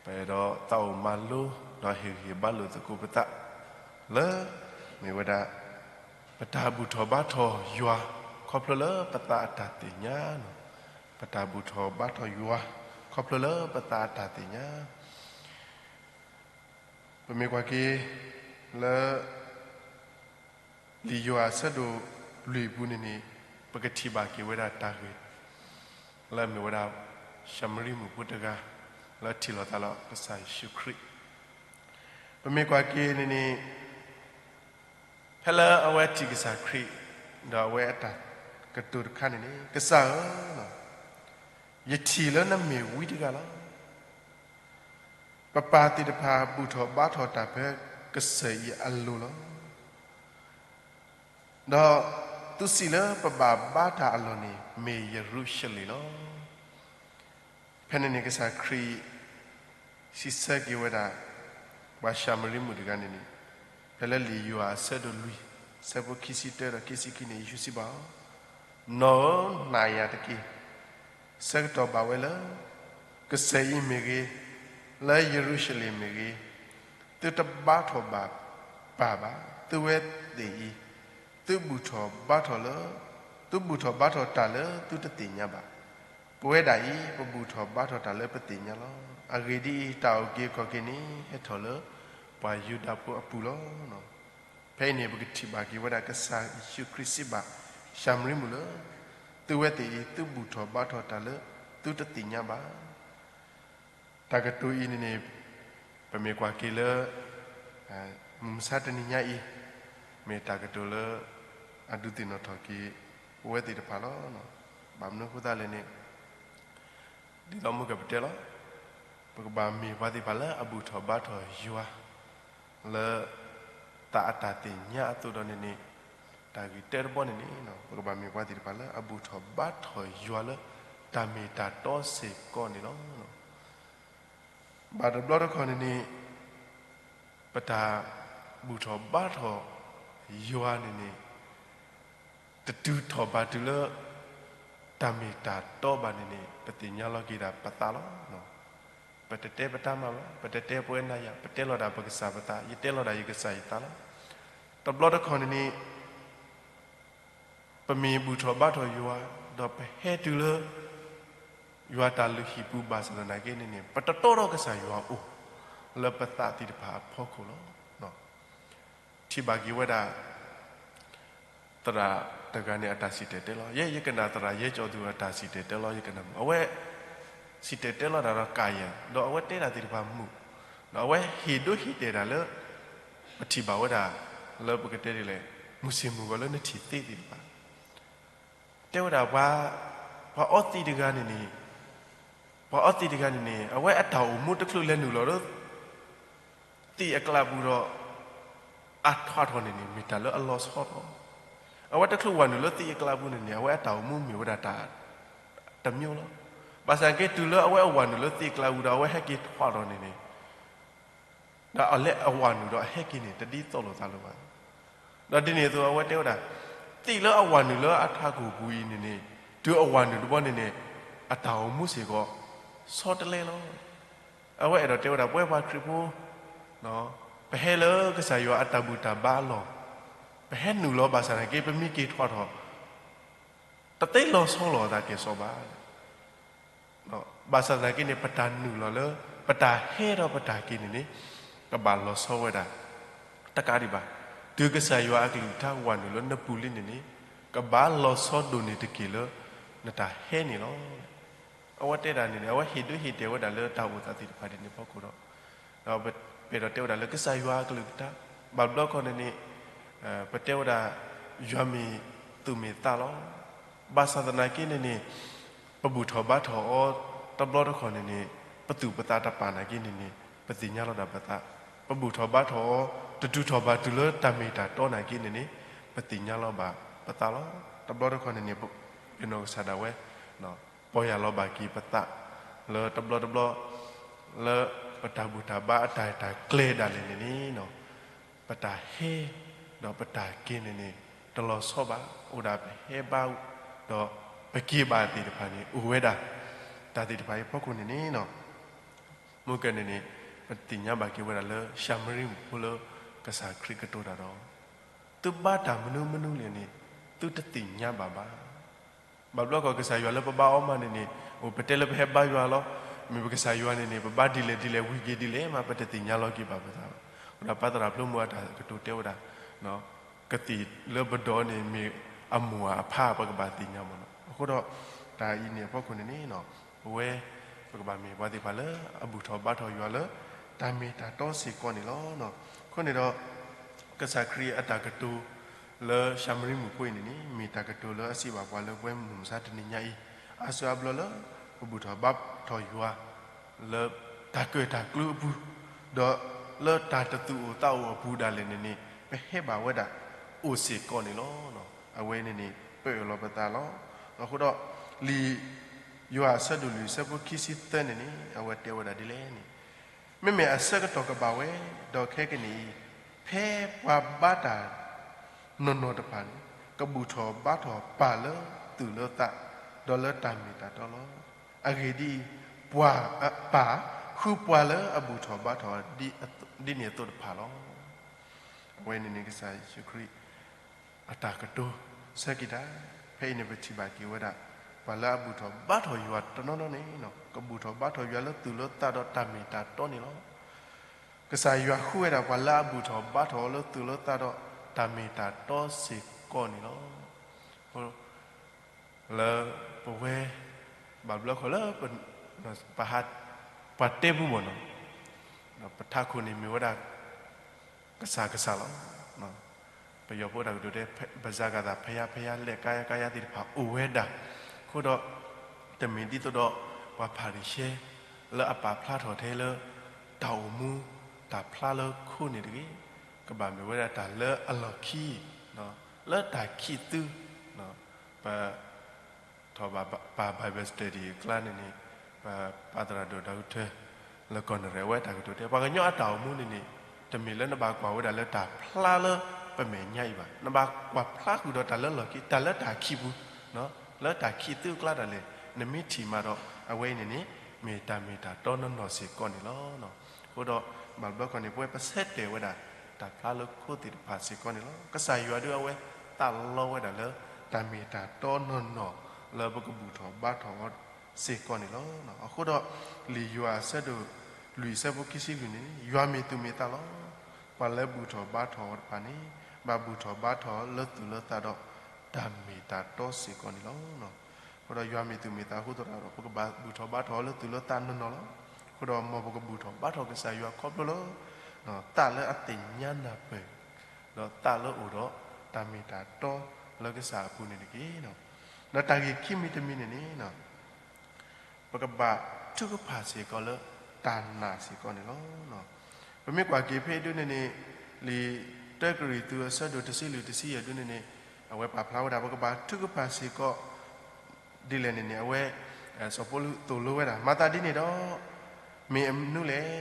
ပအဲၣ်ဒိးသးအိၣ်မၤလိ ဒီးဟ့ၣ်ဂံၢ်ဟ့ၣ်ဘါလိာ်သကိးပသး လၢ မ့ၢ်ဝဲဒၣ် ပတၢ်ဘူၣ်ထီၣ်ဘါထီၣ်ယွၤ ခီဖျိလၢပသးအတၢ်သ့ၣ်ညါ, ပတၢ်ဘူၣ်ထီၣ်ဘါထီၣ်ယွၤ ခီဖျိလၢပသးအတၢ်သ့ၣ်ညါ ပမ့ၢ်ကွၢ်က့ၤ လၢ လံာ်ယိၤဟၣ်အဆၢဒိၣ်လွံၢ်အပူၤန့ၣ်န့ၣ် ပကထံၣ်ဘၣ်က့ၤဝဲဒၣ်တၢ်ဂ့ၢ် လၢအမ့ၢ်ဝဲဒၣ် ၡၤမရံမုၣ်ဖိတဂၤ လၢထံၣ်လိာ်သးလၢကစၢ်ယ့ၣ်ၡူးခရံာ်, ပမ့ၢ်ကွၢ်က့ၤန့ၣ်န့ၣ် ဖဲလၢအဝဲထံၣ်ကစၢ်ခရံာ် ဒီးအဝဲအတၢ်ကတိၤတခါန့ၣ်န့ၣ် ကစၢ်ဧၢ, ယထံၣ်လၢနမ့ၢ်ဝံတဂၤလီၤ. ပပၢ်သ့ၣ်တဖၣ်ဘူၣ်ထီၣ်ဘါထီၣ်တၢ်ဖဲကစၢၢ်အံၤအလိၤလီၤ. ဒီးသုစံးလၢပဘၣ်ဘါတၢ်အလီၢ်န့ၣ် မ့ၢ်ယရူၤၡလ့ၣ်လီၤ. ဖဲန့ၣ်န့ၣ်ကစၢ်ခရံာ် စံးဆၢက့ၤဝဲဒၣ် ပှၤၡၤမရံမုၣ်တဂၤန့ၣ်န့ၣ်, ဖဲလၢလံာ်ယိၤဟၣ်အဆၢဒိၣ်လွံၢ် ဆၢဖိခံဆံတၢဒီးခံဆံခံန့ၣ် ယ့ၣ်ၡူးစံးဘၣ်အီၤ, နီၢ်ဧၢ, နာ်ယၤတက့ၢ်. ဆၢကတီၢ်ဘၣ်ဝဲလၢ ကစၢၢ်အံၤမ့ၢ်ဂ့ၤ, လၢယရူၤၡလ့ၣ်မ့ၢ်ဂ့ၤ, သုတဘါထီၣ်ဘၣ်ပၢ်ဘၣ်. သုဝဲသ့ၣ်အံၤ သုဘူၣ်ထီၣ်ဘါထီၣ်လၢ, သုဘူၣ်ထီၣ်ဘါထီၣ်တၢ်လၢသုတသ့ၣ်ညါဘၣ်. ပဝဲဒၣ်အံၤ ပဘူၣ်ထီၣ်ဘါထီၣ်တၢ်လၢပသ့ၣ်ညါလီၤ. အဂ့ၢ်ဒ်အံၤ, တၢ်အုၣ်က့ၤခီၣ်က့ၤန့ၣ် ဟဲထီၣ်လၢပှၤယူဒၤဖိအပူၤလီၤ. ဖဲအံၤန့ၣ် ပကထံၣ်ဘၣ်က့ၤဝဲဒၣ်ကစၢ်ယ့ၣ်ၡူးခရံာ်စံးဘၣ် ၡၤမရံမုၣ်လၢ သုဝဲသ့ၣ်အံၤ သုဘူၣ်ထီၣ်ဘါထီၣ်တၢ်လၢသုတသ့ၣ်ညါဘၣ်. တၢ်ကတိၤအံၤန့ၣ်န့ၣ် ပမ့ၢ်ကွၢ်က့ၤလၢ မုၢ်မဆါတနံၤညါအံၤ မ့ၢ်တၢ်ကတိၤလၢ အဒုးသ့ၣ်နီၣ်ထီၣ်က့ၤ ပဝဲသ့ၣ်တဖၣ်လီၤ. ဘၣ်မနုၤအဃိသတးလဲၣ်န့ၣ် ဒ်သိးမုၢ်ကပတဲလီၤ, ပကဘၣ်မ့ၢ်ပှၤသ့ၣ်တဖၣ်လၢအဘူၣ်ထီၣ်ဘါထီၣ်ယွၤ လၢ သးအတၢ်သ့ၣ်ညါအသိးဒီးန့ၣ်န့ၣ်, တၢ်ဂ့ၢ်တၢတဘီန့ၣ်န့ၣ် ပကဘၣ်မ့ၢ်ပှၤသ့ၣ်တဖၣ်လၢအဘူၣ်ထီၣ်ဘါထီၣ်ယွၤလၢ တၢ်မ့ၢ်တၢ်တီစ့ၢ်ကီးန့ၣ်လီၤ. ဘၣ်တဘျီတခီၣ်န့ၣ်န့ၣ် ပတၢ်ဘူၣ်ထီၣ်ဘါထီၣ်ယွၤန့ၣ်န့ၣ် တတုၤထီၣ်ဘၣ်တုၤလၢ တၢ်မ့ၢ်တၢ်တီဘၣ်န့ၣ်န့ၣ် ပသ့ၣ်ညါလီၤက့ၤဒၣ်ပသးလီၤ. ပတတဲပတၢ်မၤဘၣ်, ပတတဲပဝဲနၤယၤ, ပတဲလီၤဒၣ်ပကစၢ်ပသး, ယတဲလီၤဒၣ်ယကစၢ်ယသးလီၤ. တဘျီတခီၣ်န့ၣ်န့ၣ် ပမ့ၢ်ဘူၣ်ထီၣ်ဘါထီၣ်ယွၤ ဒီးပဟဲတုၤလၢ ယွၤတၢ်လုၢ်ဟံၣ်ပူၤဘၣ်ဆၣ်သနာ်က့န့ၣ်န့ၣ် ပတတီဒီးကစၢ်ယွၤအအိၣ် လၢပသးသ့ၣ်တဖၣ်အဖီခိၣ်လီၤ. ထံၣ်ဘၣ်က့ၤဝဲဒၣ် သရၣ်တဂၤန့ၣ်အတၢ်စံၣ်တဲၤတဲလီၤ, ယဲယကနၣ်သရၣ်ယဲကၠီၤသူၣ်အတၢ်စံၣ်တဲၤတဲလီၤ ယကနၣ်မုာ်, အဝဲစံၣ်တဲၤတဲလီၤတၢ်ဒီးကၣ်ယဲၢ် ဒီးအဝဲတဲတၢ်သ့ၣ်တဖၣ်မုာ်, ဒီးအဝဲဟ့ၣ်ဒိဟ့ၣ်တဲာ်တၢ်လၢ ပထံၣ်ဘၣ်ဝဲဒၣ် လၢပကတဲဒ်လဲၣ် မုၢ်ဆ့ၣ်မုၢ်ဂီၤလၢနထံၣ်သ့သ့ၣ်တဖၣ် တဲဝဲဒၣ် ပှၤအီသံးတဂၤန့ၣ်န့ၣ်, ပှၤအီသံးတဂၤန့ၣ်န့ၣ် အဝဲအတၢ်အိၣ်မူတချုးလဲၤနုာ်လီၤလၢ သံးအကျါပူၤဒီး အါထွးထီၣ်န့ၣ်န့ၣ် မ့ၢ်တၢ်လၢအလီၤဆီလီၤ. အဝဲတချုးဝၤနုာ်လၢသံးအကျါပူၤန့ၣ်န့ၣ် အဝဲအတၢ်အိၣ်မူမ့ၢ်ဝဲဒၣ်တၢ်တမံၤလီၤ. ဘၣ်ဆၣ်က့ တုၤလၢအဝဲအဝၤနုာ်လၢသံးအကျါပူၤဒီး အဝဲဟဲက့ၤထွးထီၣ်န့ၣ်န့ၣ် ဒီးအလဲၤအဝၤနုာ်ဒီးအဟဲက့ၤန့ၣ် တဒ်သိးလိာ်သးလၢၤဘၣ်. ဒီးဒ်န့ၣ်အသိး အဝဲတဲဝဲဒၣ် သံးလၢအဝၤနုာ်လၢအထးခိၣ်ပူၤအံၤန့ၣ်န့ၣ် တုၤအဝၤနုာ်တဘျီန့ၣ်န့ၣ် အတၢ်အိၣ်မူစ့ၢ်ကီး ဆီတလဲလီၤ. အဝဲအဲၣ်ဒိးတဲဝဲဒၣ် ပဝဲပှၤခရံာ်ဖိ ပဟဲလၢကစၢ်ယွၤအတၢ်ဘူၣ်တၢ်ဘါအလီၢ်, ပဟဲနုာ်လီၤဘၣ်ဆၣ်သနာ်က့ ပမ့ၢ်က့ၤထွးထီၣ် တသ့လီၤဆီလိာ်အသးကဲၣ်ဆိးဘၣ်. ဘၣ်ဆၣ်သနာ်က့န့ၣ် ပတၢ်နုာ်လီၤလၢ ပတၢ်ဟဲဒီးပတၢ်က့ၤန့ၣ်န့ၣ် ကဘၣ်လီၤဆီဝဲဒၣ် တကးဒံးဘၣ်, တုၤကစၢ်ယွၤအကလုၢ်ကထါဝၤနုာ်လၢနပူၤလံန့ၣ်န့ၣ် ကဘၣ်လီၤဆီဒိၣ်န့ၢ်တက့ၢ်လၢ နတၢ်ဟဲန့ၣ်လီၤ. အဝဲတဲဒၣ်န့ၣ်န့ၣ် အဝဲဟ့ၣ်ဒိဟ့ၣ်တဲာ်ဝဲဒၣ်လၢတၢ်အိၣ်သးသ့ၣ်တဖၣ်ဒ်န့ၣ်အဖီခိၣ်ဒီး ဒီးပအဲၣ်ဒိးတဲဝဲဒၣ်လၢကစၢ်ယွၤအကလုၢ်ကထါ, ဘၣ်ဘျီခီန့ၣ်န့ၣ် ပတဲဝဲဒၣ် ယွၤမ့ၢ်သူၣ်မ့ၢ်သးလီၤ. ဘၣ်ဆၣ်သနာ်က့န့ၣ်န့ၣ် ပဘူၣ်ထီၣ်ဘါထီၣ်အီၤတဘျီတခီၣ်န့ၣ်န့ၣ် ပသူၣ်ပသးတပာ်နာ်က့န့ၣ်န့ၣ် ပသ့ၣ်ညါလီၤဒၣ်ပသး, ပဘူၣ်ထီၣ်ဘါထီၣ်အီၤ တတုၤထီၣ်ဘၣ်တုၤလၢတၢ်မ့ၢ်တၢ်တီနာ်က့န့ၣ်န့ၣ် ပသ့ၣ်ညါလီၤဘၣ်ပသးလီၤ. တဘျီတခီၣ်န့ၣ်န့ၣ် ပနီၢ်ကစၢ်ဒၣ်ဝဲ ပီၢ်ယၢ်လီၤဘၣ်က့ၤပသး လၢတဘျီတဘျီ လၢပတၢ်ဘူၣ်တၢ်ဘါအတၢ်ရဲၣ်တၢ်ကျဲၤဒၣ်လဲာ်န့ၣ်န့ၣ် ပတၢ်ဟဲ ဒီးပတၢ်က့ၤန့ၣ်န့ၣ် တလီၤဆီဘၣ်, အိၣ်ဒၣ်ပဟဲဘါ ဒီးပက့ၤဘၣ်သ့ၣ်တဖၣ်န့ၣ် အိၣ်ဝဲဒၣ် တၢ်သ့ၣ်တဖၣ်အံၤအဖီခိၣ်န့ၣ်န့ၣ် မ့ၢ်ကဲန့ၣ်န့ၣ် ပသ့ၣ်ညါဘၣ်က့ၤဝဲဒၣ်လၢၡၤမရံမုၣ်ဖိလၢကစၢ်ခရံာ်ကတိၤတၢ်ဒီး သုဘါတၢ်မနုၤမနုၤလဲၣ်န့ၣ် သုတသ့ၣ်ညါဘၣ်ဘၣ်. ဘၣ်ဘျီခီၣ်ကစၢ်ယွၤလၢပဘါအီၤမးန့ၣ်န့ၣ် အိၣ်ပတဲလၢပဟဲဘါယွၤလီၤ. မ့ၢ်ပကစၢ်ယွၤန့ၣ်န့ၣ် ပဘါဒ်လဲၣ်ဒ်လဲၣ် ဝံၤက့ၤဒ်လဲၣ်မး ပတသ့ၣ်ညါလီၤက့ၤဘၣ်ပသးဘၣ်. အိၣ်ဒၣ်ပၢ်သရၣ်ဖျိမိၢ်အတၢ်ကတိၤတဲဝဲဒၣ် ကသံၣ်လၢပဒိးန့ၣ် မ့ၢ်အမိၢ်အဖါ ပကဘၣ်သ့ၣ်ညါမးနီၤ. အဃိဒီး တၢ်အံၤန့ၣ်အဖီခိၣ်န့ၣ်န့ၣ် ပဝဲ ပကဘၣ်မ့ၢ်ပှၤသ့ၣ်တဖၣ်လၢအဘူၣ်ထီၣ်ဘါထီၣ်ယွၤလၢ တၢ်မ့ၢ်တၢ်တီစ့ၢ်ကီးန့ၣ်လီၤ. အဃိန့ၣ်ဒီး ကစၢ်ခရံာ်အတၢ်ကတိၤလၢၡၤမရံမုၣ်ဖိအံၤန့ၣ်န့ၣ် မ့ၢ်တၢ်ကတိၤလၢအစံးဘၣ်ပှၤလၢပဝဲမုၢ်မဆါတနံၤညါအံၤ အါစုအါဘျီလၢ ပဘူၣ်ထီၣ်ဘါထီၣ်ယွၤ လၢတၢ်ကၢၣ်တၢ်ကျူအပူၤ, ဒီးလၢတၢ်တသူၣ်အိၣ်သးအိၣ်အပူၤဒၣ်လဲာ်န့ၣ်န့ၣ် ပဟဲဘၣ်ဝဲဒၣ်အိၣ်စ့ၢ်ကီးန့ၣ်လီၤ. အဝဲန့ၣ်န့ၣ် ပအၢၣ်လီၤပသးလီၤ. အဃိဒီး လံာ်ယိၤဟၣ်အဆၢဒိၣ်လွံၢ်အဆၢဖိခံဆံသၢန့ၣ်န့ၣ် အဝဲတဲဝဲဒၣ်ဒ်လဲၣ်န့ၣ် မ့မ့ၢ်အဆၢကတီၢ်ကဘၣ်ဝဲ, ဒီးခဲကနံၣ်အံၤ ဖဲပှၤဘါတၢ်နီၢ်နီၢ်တဖၣ်န့ၣ် ကဘူၣ်ထီၣ်ဘါထီၣ်ပၢ်လၢသူၣ်လၢသး ဒီးလၢတၢ်မ့ၢ်တၢ်တီလီၤ. အဂ့ၢ်ဒ်အံၤ, ပၢ်ဃုပှၤလၢအဘူၣ်ထီၣ်ဘါထီၣ်ဒ်န့ၣ်အသိးတဖၣ်လီၤ. အဝဲန့ၣ်န့ၣ်ကစၢ်ယ့ၣ်ၡူးခရံာ် အတၢ်ကတိၤဆၢက့ၤတၢ်, ဖဲအံၤန့ၣ်ပထံၣ်ဘၣ်က့ၤဝဲဒၣ် ပှၤလၢအဘူၣ်ထီၣ်ဘါထီၣ်ယွၤတနီၤနီၤန့ၣ် ကဘူၣ်ထီၣ်ဘါထီၣ်ယွၤလၢသူၣ်လၢသးဒီးတၢ်မ့ၢ်တၢ်တီန့ၣ်လီၤ. ကစၢ်ယွၤဃုဝဲဒၣ်ပှၤလၢအဘူၣ်ထီၣ်ဘါထီၣ်အီၤလၢသူၣ်လၢသးဒီးတၢ်မ့ၢ်တၢ်တီစ့ၢ်ကီးန့ၣ်လီၤ. လၢပဝဲ ဘၣ်ဘျီခီၣ်လၢ ပဟး ပှၤတဲပူမ့ၢ်နီၤ, ပထးခိၣ်န့ၣ်မ့ၢ်ဝဲဒၣ် ကစၢ်ကစၢ်လီၤ. ပယီၤဖိတၢ်ကတိၤတဲ ဘၣ်ဆၣ်ကသး ဖယါဖယါ လဲၣ်ကါယါကါယါသ့ၣ်တဖၣ်အိၣ်ဝဲဒၣ်, အဃိဒီး တမ့ၢ်ဒ်သိးဒီး ပှၤဖၤရံၤၡဲ လၢအပာ်ဖျါထီၣ်ထဲလၢ တၢ်အိၣ်မူ တၢ်ဖျါလၢခိန့ၣ်တဂ့ၤ, ကဘၣ်မ့ၢ်ဝဲဒၣ်တၢ်လၢအလီၢ်ခံ လၢတၢ်ခံးသု, ပ ထီၣ်ဘၣ်ပာ် Bible study အကျါန့ၣ်န့ၣ် ပပၢ်သရၣ်ဒိၣ်ဒီကထၢၣ် လၢကီၢ်နရၢၣ်ဝဲတၢ်ကတိၤတဲ ပှၤကညီအတၢ်အိၣ်မူန့ၣ်န့ၣ် တမ့ၢ်လၢနဘၣ်ကွၢ်ဝဲဒၣ်လၢတၢ်ဖျါလၢပမဲာ်ညါအံၤဘၣ်. နဘၣ်ကွၢ်ဖျါဃုာ်ဒီးတၢ်လၢလီၢ်ခံ တၢ်လၢတၢ်ခံးပူၤ, လၢတၢ်ခံးသုအကျါဒၣ်လဲာ် နမ့ၢ်ထံၣ်မးဒီး အဝဲအံၤန့ၣ်န့ၣ် မ့ၢ်တၢ်မ့ၢ်တၢ်တီနီၢ်နီၢ်စ့ၢ်ကီးန့ၣ်လီၤ. အဃိဒီး ဘၣ်ဘျီခီန့ၣ် ပဝဲပဆၢတဲာ်ဝဲဒၣ် တၢ်ဖျါလၢခိသ့ၣ်တဖၣ်စ့ၢ်ကီးန့ၣ်လီၤ. ကစၢ်ယွၤဒုးအဝဲသးလီဝဲဒၣ်လၢ တၢ်မ့ၢ်တၢ်တီနီၢ်နီၢ် လၢပကဘူၣ်ထီၣ်ဘါထီၣ်အီၤစ့ၢ်ကီးန့ၣ်လီၤ. အဃိဒီး လံာ်ယိၤဟၣ်အဆၢဒိၣ်လွံၢ်အဆၢဖိခံဆံလွံၢ်န့ၣ် ယွၤမ့ၢ်သူၣ်မ့ၢ်သးလီၤ. ပှၤလၢဘူၣ်ထီၣ်ဘါထီၣ်အီၤတဖၣ်န့ၣ် ဘၣ်ဘူၣ်ထီၣ်ဘါထီၣ်အီၤလၢသူၣ်လၢသးဒီး တၢ်မ့ၢ်တၢ်တီစ့ၢ်ကီးန့ၣ်လီၤ. အဃိဒီးယွၤမ့ၢ်သူၣ်မ့ၢ်သးအဃိသတးဒီး ပကဘၣ်ဘူၣ်ထီၣ်ဘါထီၣ်အီၤလၢသူၣ်လၢသးနီၢ်နီၢ်လီၤ. အဃိဒီးမ်ပကဘူၣ်ထီၣ်ဘါထီၣ်ကစၢ်ယွၤခီဖျိလၢ သးလၢအသ့ၣ်ညါနၢ်ပၢၢ်, ဒီးသးလၢအအိၣ်ဒီးတၢ်မ့ၢ်တၢ်တီလၢကစၢ်အပူၤန့ၣ်တက့ၢ်. ဒီးတၢ်ဂ့ၢ်ခံမံၤတမံၤန့ၣ်န့ၣ် ပကဘၣ်ထုကဖၣ်စ့ၢ်ကီးလၢတၢ်နာ်စ့ၢ်ကီးန့ၣ်လီၤ. ပမ့ၢ်ကွၢ်က့ၤဖဲအံၤဒ်န့ၣ်န့ၣ် လံာ်တၢကရံၣ်သူးအဆၢဒိၣ်တဆံလွံၢ်တဆံယဲၢ်ဒ်န့ၣ်န့ၣ် အဝဲပာ်ဖျါဝဲဒၣ် ပကဘၣ်ထုကဖၣ်စ့ၢ်ကီး ဒ်လဲၣ်န့ၣ်န့ၣ် အဝဲ စီၤပီလူးသိၣ်လိဝဲဒၣ် မၤသးဒ်န့ၣ်ဒီး မ့ၢ်အမနုၤလဲၣ်.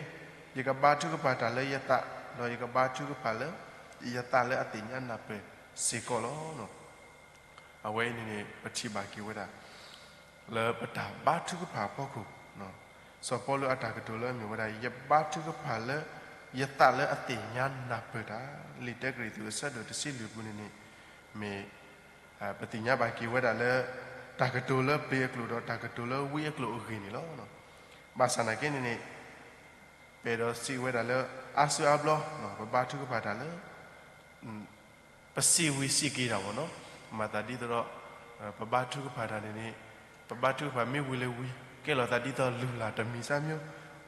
ယကဘါထုကဖၣ်တၢ်လၢယသး, ဒီးယကဘါထုကဖၣ်လၢ ယသးလၢအသ့ၣ်ညါနၢ်ပၢၢ်စ့ၢ်ကီးလီၤ. အဝဲအံၤန့ၣ်န့ၣ် ပထံၣ်ဘၣ်က့ၤဝဲဒၣ် လၢပတၢ်ဘါထုကဖၣ်အဖီခိၣ်, စီၤပီလူးအတၢ်ကတိၤလၢအမ့ၢ်ဝဲဒၣ် ယဘါထုကဖၣ်လၢ ယသးလၢအသ့ၣ်ညါနၢ်ပၢၢ်တၢ်, လံာ်တၢကရံၣ်သူးအဆၢဒိၣ်တဆံလွံၢ်ပူၤန့ၣ်န့ၣ် မ့ၢ် ပသ့ၣ်ညါဘၣ်က့ၤဝဲဒၣ်လၢ တၢ်ကတိၤလၢပျ့ၤအကျိာ်ဒီးတၢ်ကတိၤလၢဝံအကျိာ်အဂ့ၢ်န့ၣ်လီၤ. ဘၣ်ဆၣ်နာ်က့န့ၣ်န့ၣ် ပအဲၣ်ဒိးစံးဝဲဒၣ်လၢ အါစုအါဘျီ ပဘါထုကဖၣ်တၢ်လၢ ပစံးဝံၤစံးက့ၤတၢ်ဘၣ်နီၤ, မၤသးဒ်သိးဒီး ပဘါထုကဖၣ်တၢ်န့ၣ်န့ၣ် ပဘါထုကဖၣ်မ့ၢ်ဝံၤလၢဝံၤ ကဲလီၤသးဒ်သိးလုၢ်လၢ်တမံၤစၢ်မ့ၢ်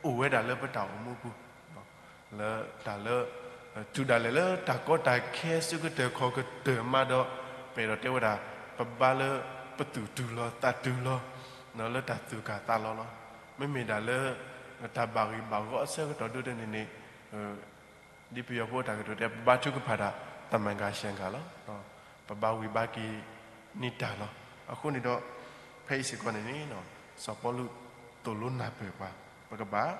အိၣ်ဝဲဒၣ်လၢပတၢ်အိၣ်မူပူၤ လၢတၢ်လၢ တုၤဒၣ်လဲာ်လၢတၢ်ကီတၢ်ခဲစုကတၢၢ်ခီၣ်ကတၢၢ်မးဒီး ပအဲၣ်ဒိးတဲဝဲဒၣ် ပဘါလၢပသူၣ်တုၤလီၤသးတုၤလီၤ လၢတၢ်သူၣ်ကၢ်သးလီၤလီၤ. မ့မ့ၢ်ဒၣ်လၢ တၢ်ဘၣ်ဂ့ၢ်ဘၣ်ဂီၢ်အဆၢကတီၢ်ဒ်န့ၣ်န့ၣ် ဒ်ပယီၤဖိအတၢ်ကတိၤတဲ ပဘါထုကဖၣ်တၢ် တၢ်မၤဂၤရှဲဂၤလီၤ. ပဘါဝံၤဘါက့ၤန့ၢ်တၢ်လီၤ. အဃိန့ၣ်ဒီး ဖဲအံၤစ့ၢ်ကီးန့ၣ်န့ၣ် စီၤပီလူးသိၣ်လိနၢ်ပၢၢ်ပှၤ ပကဘၣ်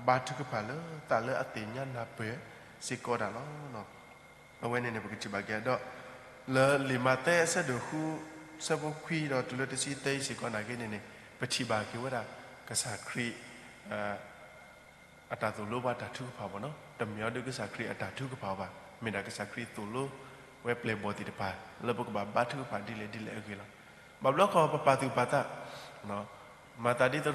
ဘါထုကဖၣ်လၢသးလၢအသ့ၣ်ညါနၢ်ပၢၢ်စ့ၢ်ကီးတၢ်လီၤ. အဝဲန့ၣ်န့ၣ် ပကထံၣ်ဘၣ်က့ၤဒီး လၢလံာ်မးသဲအဆၢဒိၣ်ဃု ဆၢဖိခွံဒီးတုၤလၢတဆံသၢအံၤစ့ၢ်ကီးနာ်က့န့ၣ်န့ၣ် ပထံၣ်ဘၣ်က့ၤဝဲဒၣ် ကစၢ်ခရံာ် အတၢ်သိၣ်လိပှၤတၢ်ထုကဖၣ်ဘၣ်နီၤ, တမ့ၢ်အီၤဒ်ကစၢ်ခရံာ်အတၢ်ထုကဖၣ်ဘၣ်, မ့ၢ်ဒၣ်ကစၢ်ခရံာ်သိၣ်လိဝဲပျဲၢ်ဘီၣ်သ့ၣ်တဖၣ် လၢပကဘၣ်ဘါထုကဖၣ်ဒ်လဲၣ်ဒ်လဲၣ်အဂ့ၢ်လီၤ. ဘၣ်ဘျီခီပပာ်သူၣ်ပာ်သး မၤသးဒ်သိးဒီး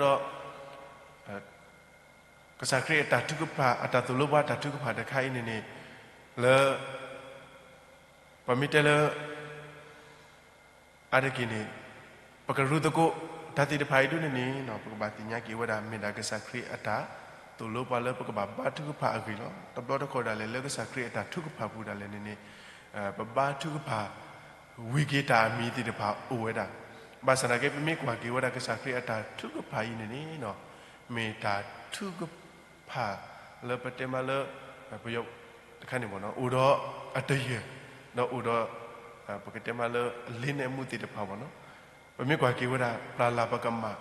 ကစၢ်ခရံာ်အတၢ်ထုကဖၣ် အတၢ်သိၣ်လိပှၤတၢ်ထုကဖၣ်တခါအံၤန့ၣ်န့ၣ် လၢ ပမ့ၢ်တဲလၢ အါတက့ၢ်န့ၣ် ပကရူၢ်သကိး တၢ်သ့ၣ်တဖၣ်အံၤဒ်န့ၣ်န့ၣ် ပကဘၣ်သ့ၣ်ညါက့ၤဝဲဒၣ် မ့ၢ်ဒၣ်ကစၢ်ခရံာ်အတၢ်သိၣ်လိပှၤလၢပကဘၣ်ဘါထုကဖၣ်အဂ့ၢ်လီၤ. တဘျီတခီၣ်ဒၣ်လဲာ်လၢကစၢ်ခရံာ်အတၢ်ထုကဖၣ်ပူၤဒၣ်လဲာ်န့ၣ်န့ၣ် ပဘါထုကဖၣ် ဝံၤက့ၤတၢ်အမံၤသ့ၣ်တဖၣ်အိၣ်ဝဲဒၣ်. ဘၣ်ဆၣ်သနာ်က့ ပမ့ၢ်ကွၢ်က့ၤဝဲဒၣ်ကစၢ်ခရံာ်အတၢ်ထုကဖၣ်အံၤန့ၣ်န့ၣ် မ့ၢ်တၢ်ထုကဖၣ်လၢပတဲမးလၢ ပယီၤတခါန့ၣ် အိၣ်ဒီးအတယၢၢ် ဒီးအိၣ်ဒီး ပကတဲမးလၢ လ့န့ၣ်အမူးသ့ၣ်တဖၣ်ဘၣ်နီၤ. ပမ့ၢ်ကွၢ်က့ၤဝဲဒၣ် ပျၢ်လၢ်ပကမၣ်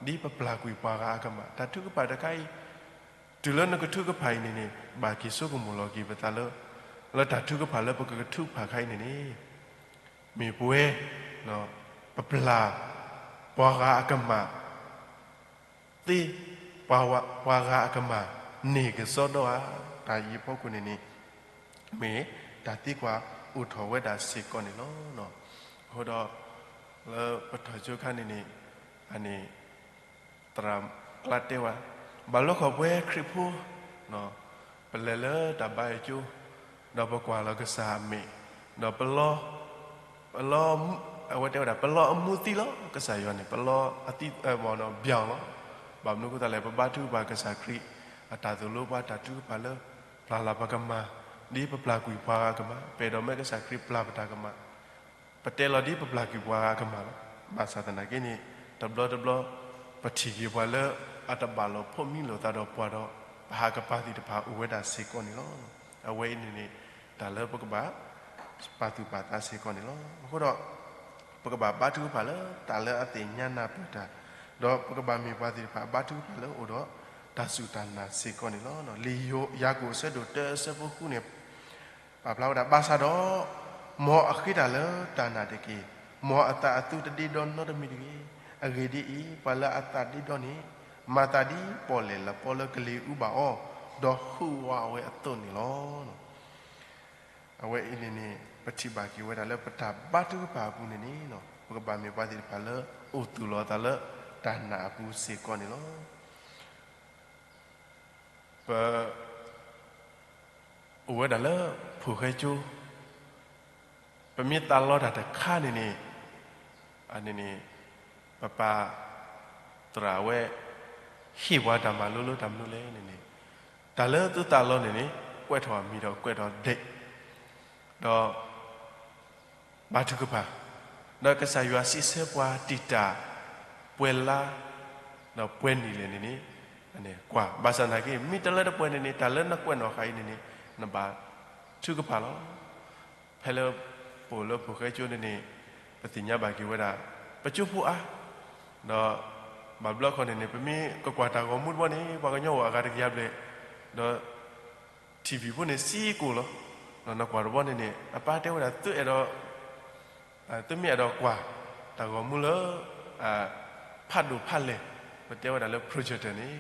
ဒ်ပပျၢ်ကွံာ်ပှၤဂၤအကမၣ် တၢ်ထုကဖၣ်တခါအံၤ တုၤလၢနကထုကဖၣ်အံၤန့ၣ်န့ၣ် ဘၣ်က့ၤဆိကမိၣ်လီၤက့ၤပသးလၢ လၢတၢ်ထုကဖၣ်လၢပကထုကဖၣ်ခါအံၤန့ၣ်န့ၣ် မ့ၢ်ပဝဲ ပပျၢ် ပှၤဂၤအကမၣ် သ့ ပှၤဂၤအကမၣ်န့ၣ်ကစီဒီဧါ. တၢ်အံၤအဖီခိၣ်န့ၣ်န့ၣ် မ့ၢ်တၢ်သံကွၢ်အိၣ်ထီၣ်ဝဲဒၣ်စ့ၢ်ကီးန့ၣ်လီၤ. အဃိဒီး လၢပထီၣ်ကၠိခါန့ၣ်န့ၣ် အန့ၣ် သရၣ်ကျါတဲဝဲ ဘၣ်လီခီၣ်ပှဲၤခရံာ်ဖိ ပလဲၤလၢတၢ်ဘါယွၤကၠိ ဒီးပကွၢ်လီၤကစၢ်အမဲာ် ဒီးပလီ ပလီ အဝဲတဲဝဲဒၣ် ပလီအမူးသံလီၤ ကစၢ်ယွၤန့ၣ် ပလီအသံ ဘၣ်နီၤ ဘၣ်လီၤ. ဘၣ်မနုၤအဃိသတးလဲၣ် ပဘါထုကဖၣ်ကစၢ်ခရံာ် အတၢ်သိၣ်လိပှၤတၢ်ထုကဖၣ်လၢ ပျၢ်လၢ်ပကမၣ် ဒ်ပပျၢ်ကွံာ်ပှၤဂၤကမၣ် ပအဲၣ်ဒိးမ့ၢ်ကစၢ်ခရံာ်ပျၢ်ပတၢ်ကမၣ် ပတဲလီၤဒ်ပပျၢ်ကွံာ်ပှၤဂၤကမၣ်လီၤ. ဘၣ်ဆၣ်သနာ်က့န့ၣ် တဘျီတဘျီ ပထံၣ်က့ၤပှၤလၢ အတဘၣ်လိာ်ဖိးမံလိာ်သးဒီးပှၤဒီး ပဟးကပၤသ့ၣ်တဖၣ်အိၣ်ဝဲဒၣ်စ့ၢ်ကီးန့ၣ်လီၤ. အဝဲအံၤန့ၣ်န့ၣ် တၢ်လၢပကဘၣ် ပာ်သူၣ်ပာ်သးစ့ၢ်ကီးန့ၣ်လီၤ. အဃိဒီး ပကဘၣ်ဘါထုကဖၣ်လၢတၢ်လၢအသ့ၣ်ညါနၢ်ပၢၢ်တၢ်, ဒီးပကဘၣ်မ့ၢ်ပှၤသ့ၣ်တဖၣ်ဘါထုကဖၣ်လၢအိၣ်ဒီးတၢ်စူၢ်တၢ်နာ်စ့ၢ်ကီးန့ၣ်လီၤ. လံာ်ယိၤ ယၤကိာ်အဆၢဒိၣ်တၢအဆၢဖိဃုန့ၣ် ပာ်ဖျါဝဲဒၣ် ဘၣ်ဆၣ်ဒီး မ်အဃ့တၢ်လၢတၢ်နာ်တက့ၢ်. မ်အသးအသူတဒ့ဒီနီတမံၤတဂ့ၤ. အဂ့ၢ်ဒ်အံၤ, ပှၤလၢအသးဒ့ဒီန့ၣ် မၤသးဒ်ပီၣ်လဲၣ်လပီလၢကလံၤအူဘၣ်အီၤ, ဒီးဟုးဝးအဝဲအသိးန့ၣ်လီၤ. အဝဲအံၤန့ၣ်န့ၣ် ပထံၣ်ဘၣ်က့ၤဝဲဒၣ်လၢပတၢ်ဘါထုကဖၣ်အပူၤန့ၣ်န့ၣ် ပကဘၣ်မ့ၢ်ပှၤသ့ၣ်တဖၣ်လၢအိၣ်သူၣ်လီၤအသးလၢတၢ်နာ်အပူၤစ့ၢ်ကီးန့ၣ်လီၤ. ပ အိၣ်ဝဲဒၣ်လၢဖိၣ်ဃဲကၠိ ပမ့ၢ်သးလီတၢ်တခါန့ၣ်န့ၣ်, န့ၣ်န့ၣ်, ပပၢ်သရၣ်ဝဲ ဟ့ၣ်ပှၤတၢ်မၤလိလၢတၢ်မနုၤလဲၣ်န့ၣ်န့ၣ်, တၢ်လၢသုသးလီန့ၣ်န့ၣ် ကွဲးထီၣ်အမံၤဒီးကွဲးထီၣ် date, ဒီး ဘါထုကဖၣ်, ဒီးကစၢ်ယွၤစံးဆၢပှၤတံာ်တာ် ပှဲၤလါ ဒီးပှဲၤနံၣ်လဲၣ်န့ၣ်န့ၣ်, ကွၢ်, ဘၣ်ဆၣ်သနာ်က့ မ့ၢ်တလၢတပှဲၤန့ၣ်န့ၣ် တၢ်လၢနကွဲးနီၣ်ဃာ်အံၤန့ၣ်န့ၣ် နဘါထုကဖၣ်လီၤ. ဖဲလၢပအိၣ်လၢဖိၣ်ဃဲကၠိန့ၣ်န့ၣ် ပသ့ၣ်ညါဘၣ်က့ၤဝဲဒၣ် ပကၠိဖိအါ, ဒီးဘၣ်ဘျီခီန့ၣ်န့ၣ် ပမ့ၢ်ကကွၢ်တၢ်ဂီၤမူတဘီန့ၣ် ပှၤကညီအိၣ်အဂၤတကယၤဘျဲၣ်, ဒီး ထံၣ်ဖံးဖိန့ၣ်စံကိၣ်လီၤ. ဒီးနကွၢ်တဘီန့ၣ်န့ၣ် အပၢ်တဲဝဲဒၣ် သုအဲၣ်ဒိး, သုမ့ၢ်အဲၣ်ဒိးကွၢ်တၢ်ဂီၤမူလၢ ဖးဒိၣ်ဖးလဲၢ်, ပတဲဝဲဒၣ်လၢ projector န့ၣ်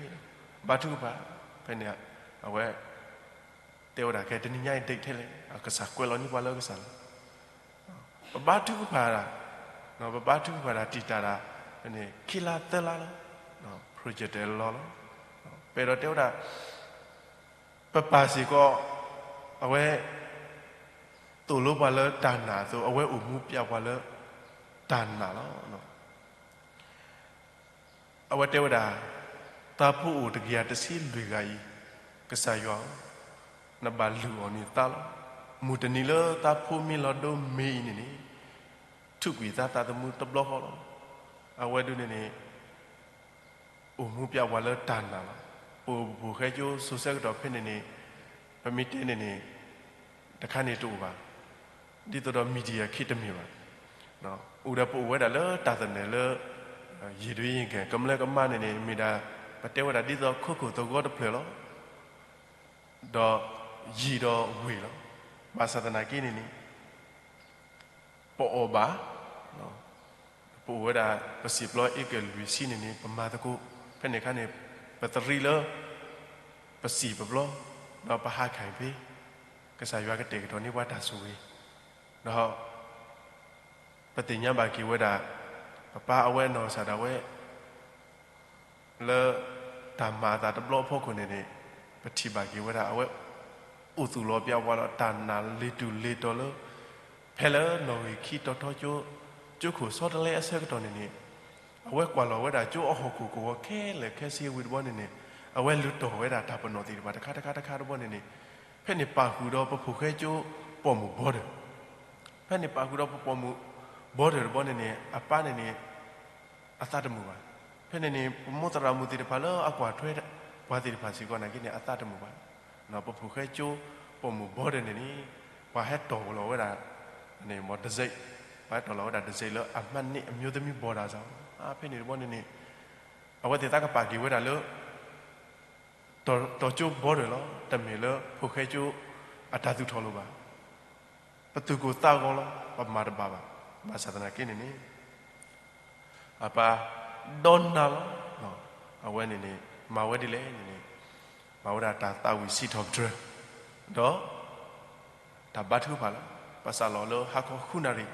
ဘါထုကဖၣ်, ဖဲန့ၣ် အဝဲ တဲဝဲဒၣ် ခဲတနံၤညါအံၤ date ထဲလဲၣ်, အကစၢ်ကွဲးလီၤန့ၢ်ပှၤလၢကစၢ်လီၤ. ပဘါထုကဖၣ်ဒၣ်, ပဘါထုကဖၣ်ဒၣ်တံာ်တာ်ဒၣ်, ဖဲန့ၣ် ခံလါသၢလါလီၤ, projector လီၤလီၤ. ပအဲၣ်ဒိးတဲဝဲဒၣ် ပပၢ်စ့ၢ်ကီး အဝဲ သိၣ်လိပှၤလၢတၢ်နာ်အသိး အဝဲအိၣ်မူပျဲပှၤလၢတၢ်နာ်လီၤ. အဝဲတဲဝဲဒၣ်, သးဖိအိၣ်တကယၤတဆံလွံၢ်ဂၤအံၤ, ကစၢ်ယွၤဧၢ, နဘၣ်လုၢ်အီၣ်န့ၢ်သးလီၤ. မုၢ်တနံၤလၢသးဖိမ့ၢ်လီၤဒိမ့ၤအံၤန့ၣ်န့ၣ်, ထုးကွံာ်သးသးသမူတဘျီဃီလီၤ. အဝဲဒၣ်န့ၣ်န့ၣ် အိၣ်မူပျဲပှၤလၢတၢ်နာ်လီၤ. ပအိၣ်ပဖိၣ်ဃဲကၠိစိၤဆၢကတီၢ်ဖဲန့ၣ်န့ၣ်, ပမ့ၢ်တဲန့ၣ်န့ၣ် တခါန့ၣ်တအိၣ်ဘၣ်, ဒ်သိးဒီး media ခံတမ့ၢ်ဘၣ်. အိၣ်ဒီးပအိၣ်ဝဲဒၣ်လၢတၢ်သနၢၣ်လၢ ယံာ်ဒိၣ်ယံာ်ကဲၣ် ကမျၢၢ်ကမါန့ၣ်န့ၣ် မ့ၢ်ဒၣ် ပတဲဝဲဒၣ်ဒ်သိးခိခိၣ်သဝီတဖျၢၣ်လီၤ. ဒီးယံာ်ဒီးဝ့ၢ်လီၤ. ဘၣ်ဆၣ်သနာ်က့န့ၣ်န့ၣ် ပအီၣ်ဘၣ်, ပအိၣ်ဝဲဒၣ် ပစံာ်ပျီအ့ကၢၣ်လွံၢ်ဆံန့ၣ်န့ၣ် ပမၤသကိး, ဖဲန့ၣ်အခါန့ၣ် ပသရံးလၢ ပစံာ်ပပျီ, ဒီးပဟးခၢၣ်ဖဲ ကစၢ်ယွၤကတဲာ်ကတီၤန့ၢ်ပှၤတၢ်ဆိၣ်ဂ့ၤ, ဒီး ပသ့ၣ်ညါဘၣ်က့ၤဝဲဒၣ် ပပၢ်အဝဲအနီၢ်ကစၢ်ဒၣ်ဝဲ လၢတၢ်မၤအသးတဘျီအဖီခိၣ်န့ၣ်န့ၣ် ပထံၣ်ဘၣ်က့ၤဝဲဒၣ် အဝဲအိၣ်သူၣ်လီၤပျဲပှၤလၢတၢ်နာ်လ့ၤတူၢ်လ့ၤတီၤလၢ ဖဲလၢနီၣ်ဂံၢ်ခံတီၤထီကၠိ ကၠိခိၣ်ဆီတလဲအဆၢကတီၢ်န့ၣ်န့ၣ် အဝဲကွၢ်လီၤဝဲဒၣ်ကၠိအဟီၣ်ခိၣ်ကဝီၤခဲလၢာ်ခဲဆ့ဝံၤတဘျီန့ၣ်န့ၣ် အဝဲလုၢ်တီၢ်ဝဲဒၣ်တၢ်ပနီၣ်သ့ၣ်တဖၣ်တခါတခါတခါတဘျီန့ၣ်န့ၣ် ဖဲန့ၣ်ပာ်ဃုာ်ဒီးပဖိၣ်ဃဲကၠိပိာ်မုၣ်ဘီဒၢၣ် ဖဲန့ၣ်ပာ်ဃုာ်ဒီးပပိာ်မုၣ်ဘီဒၢၣ်တဘျီန့ၣ်န့ၣ် အပၢ်န့ၣ်န့ၣ် အသးတမုာ်ဘၣ်. ဖဲန့ၣ်န့ၣ် ပမိၢ်သရၣ်မုၣ်သ့ၣ်တဖၣ်လၢအကွၢ်ထွဲပှၤသ့ၣ်တဖၣ်စ့ၢ်ကီးနာ်က့န့ၣ် အသးတမုာ်ဘၣ်. ပဖိၣ်ဃဲကၠိပိာ်မုၣ်ဘီဒၢၣ်န့ၣ်န့ၣ် ပှၤဟဲတီၢ်လီၤဝဲဒၣ် မ့ၢ်ဒစ့း, ပှၤဟဲတီၢ်လီၤဝဲဒၣ်ဒစ့းလၢအမှတ်နှစ် အမျိုးသမီးဘော်ဒါဆောင်, ဖဲန့ၣ်တဘျီန့ၣ်န့ၣ် အဝဲသ့ၣ်သးကပာ်က့ၤဝဲဒၣ်လၢ တီၤကၠိဘီဒၢၣ်လီၤ. တမ့ၢ်လၢဖိၣ်ဃဲကၠိအတၢ်သူၣ်ထီၣ်လိာ်ဘၣ်. ပသူၣ်ကိၢ်သးဂီၤလီၤ. ပမၤတဘၣ်ဘၣ်. ဘၣ်ဆၣ်သနာ်က့န့ၣ်န့ၣ် အပၢ်ဒီးနၤလီၤ. အဝဲန့ၣ်န့ၣ် မၤဝဲဒ်လဲၣ်န့ၣ်န့ၣ် မၤဝဲဒၣ်တၢ်သးဝံၣ်စံးထီၣ်ပတြၢၤ ဒီး တၢ်ဘါထုကဖၣ်လီၤ. ပစးလီၤလၢဟါခီဃုနၣ်ရံၣ်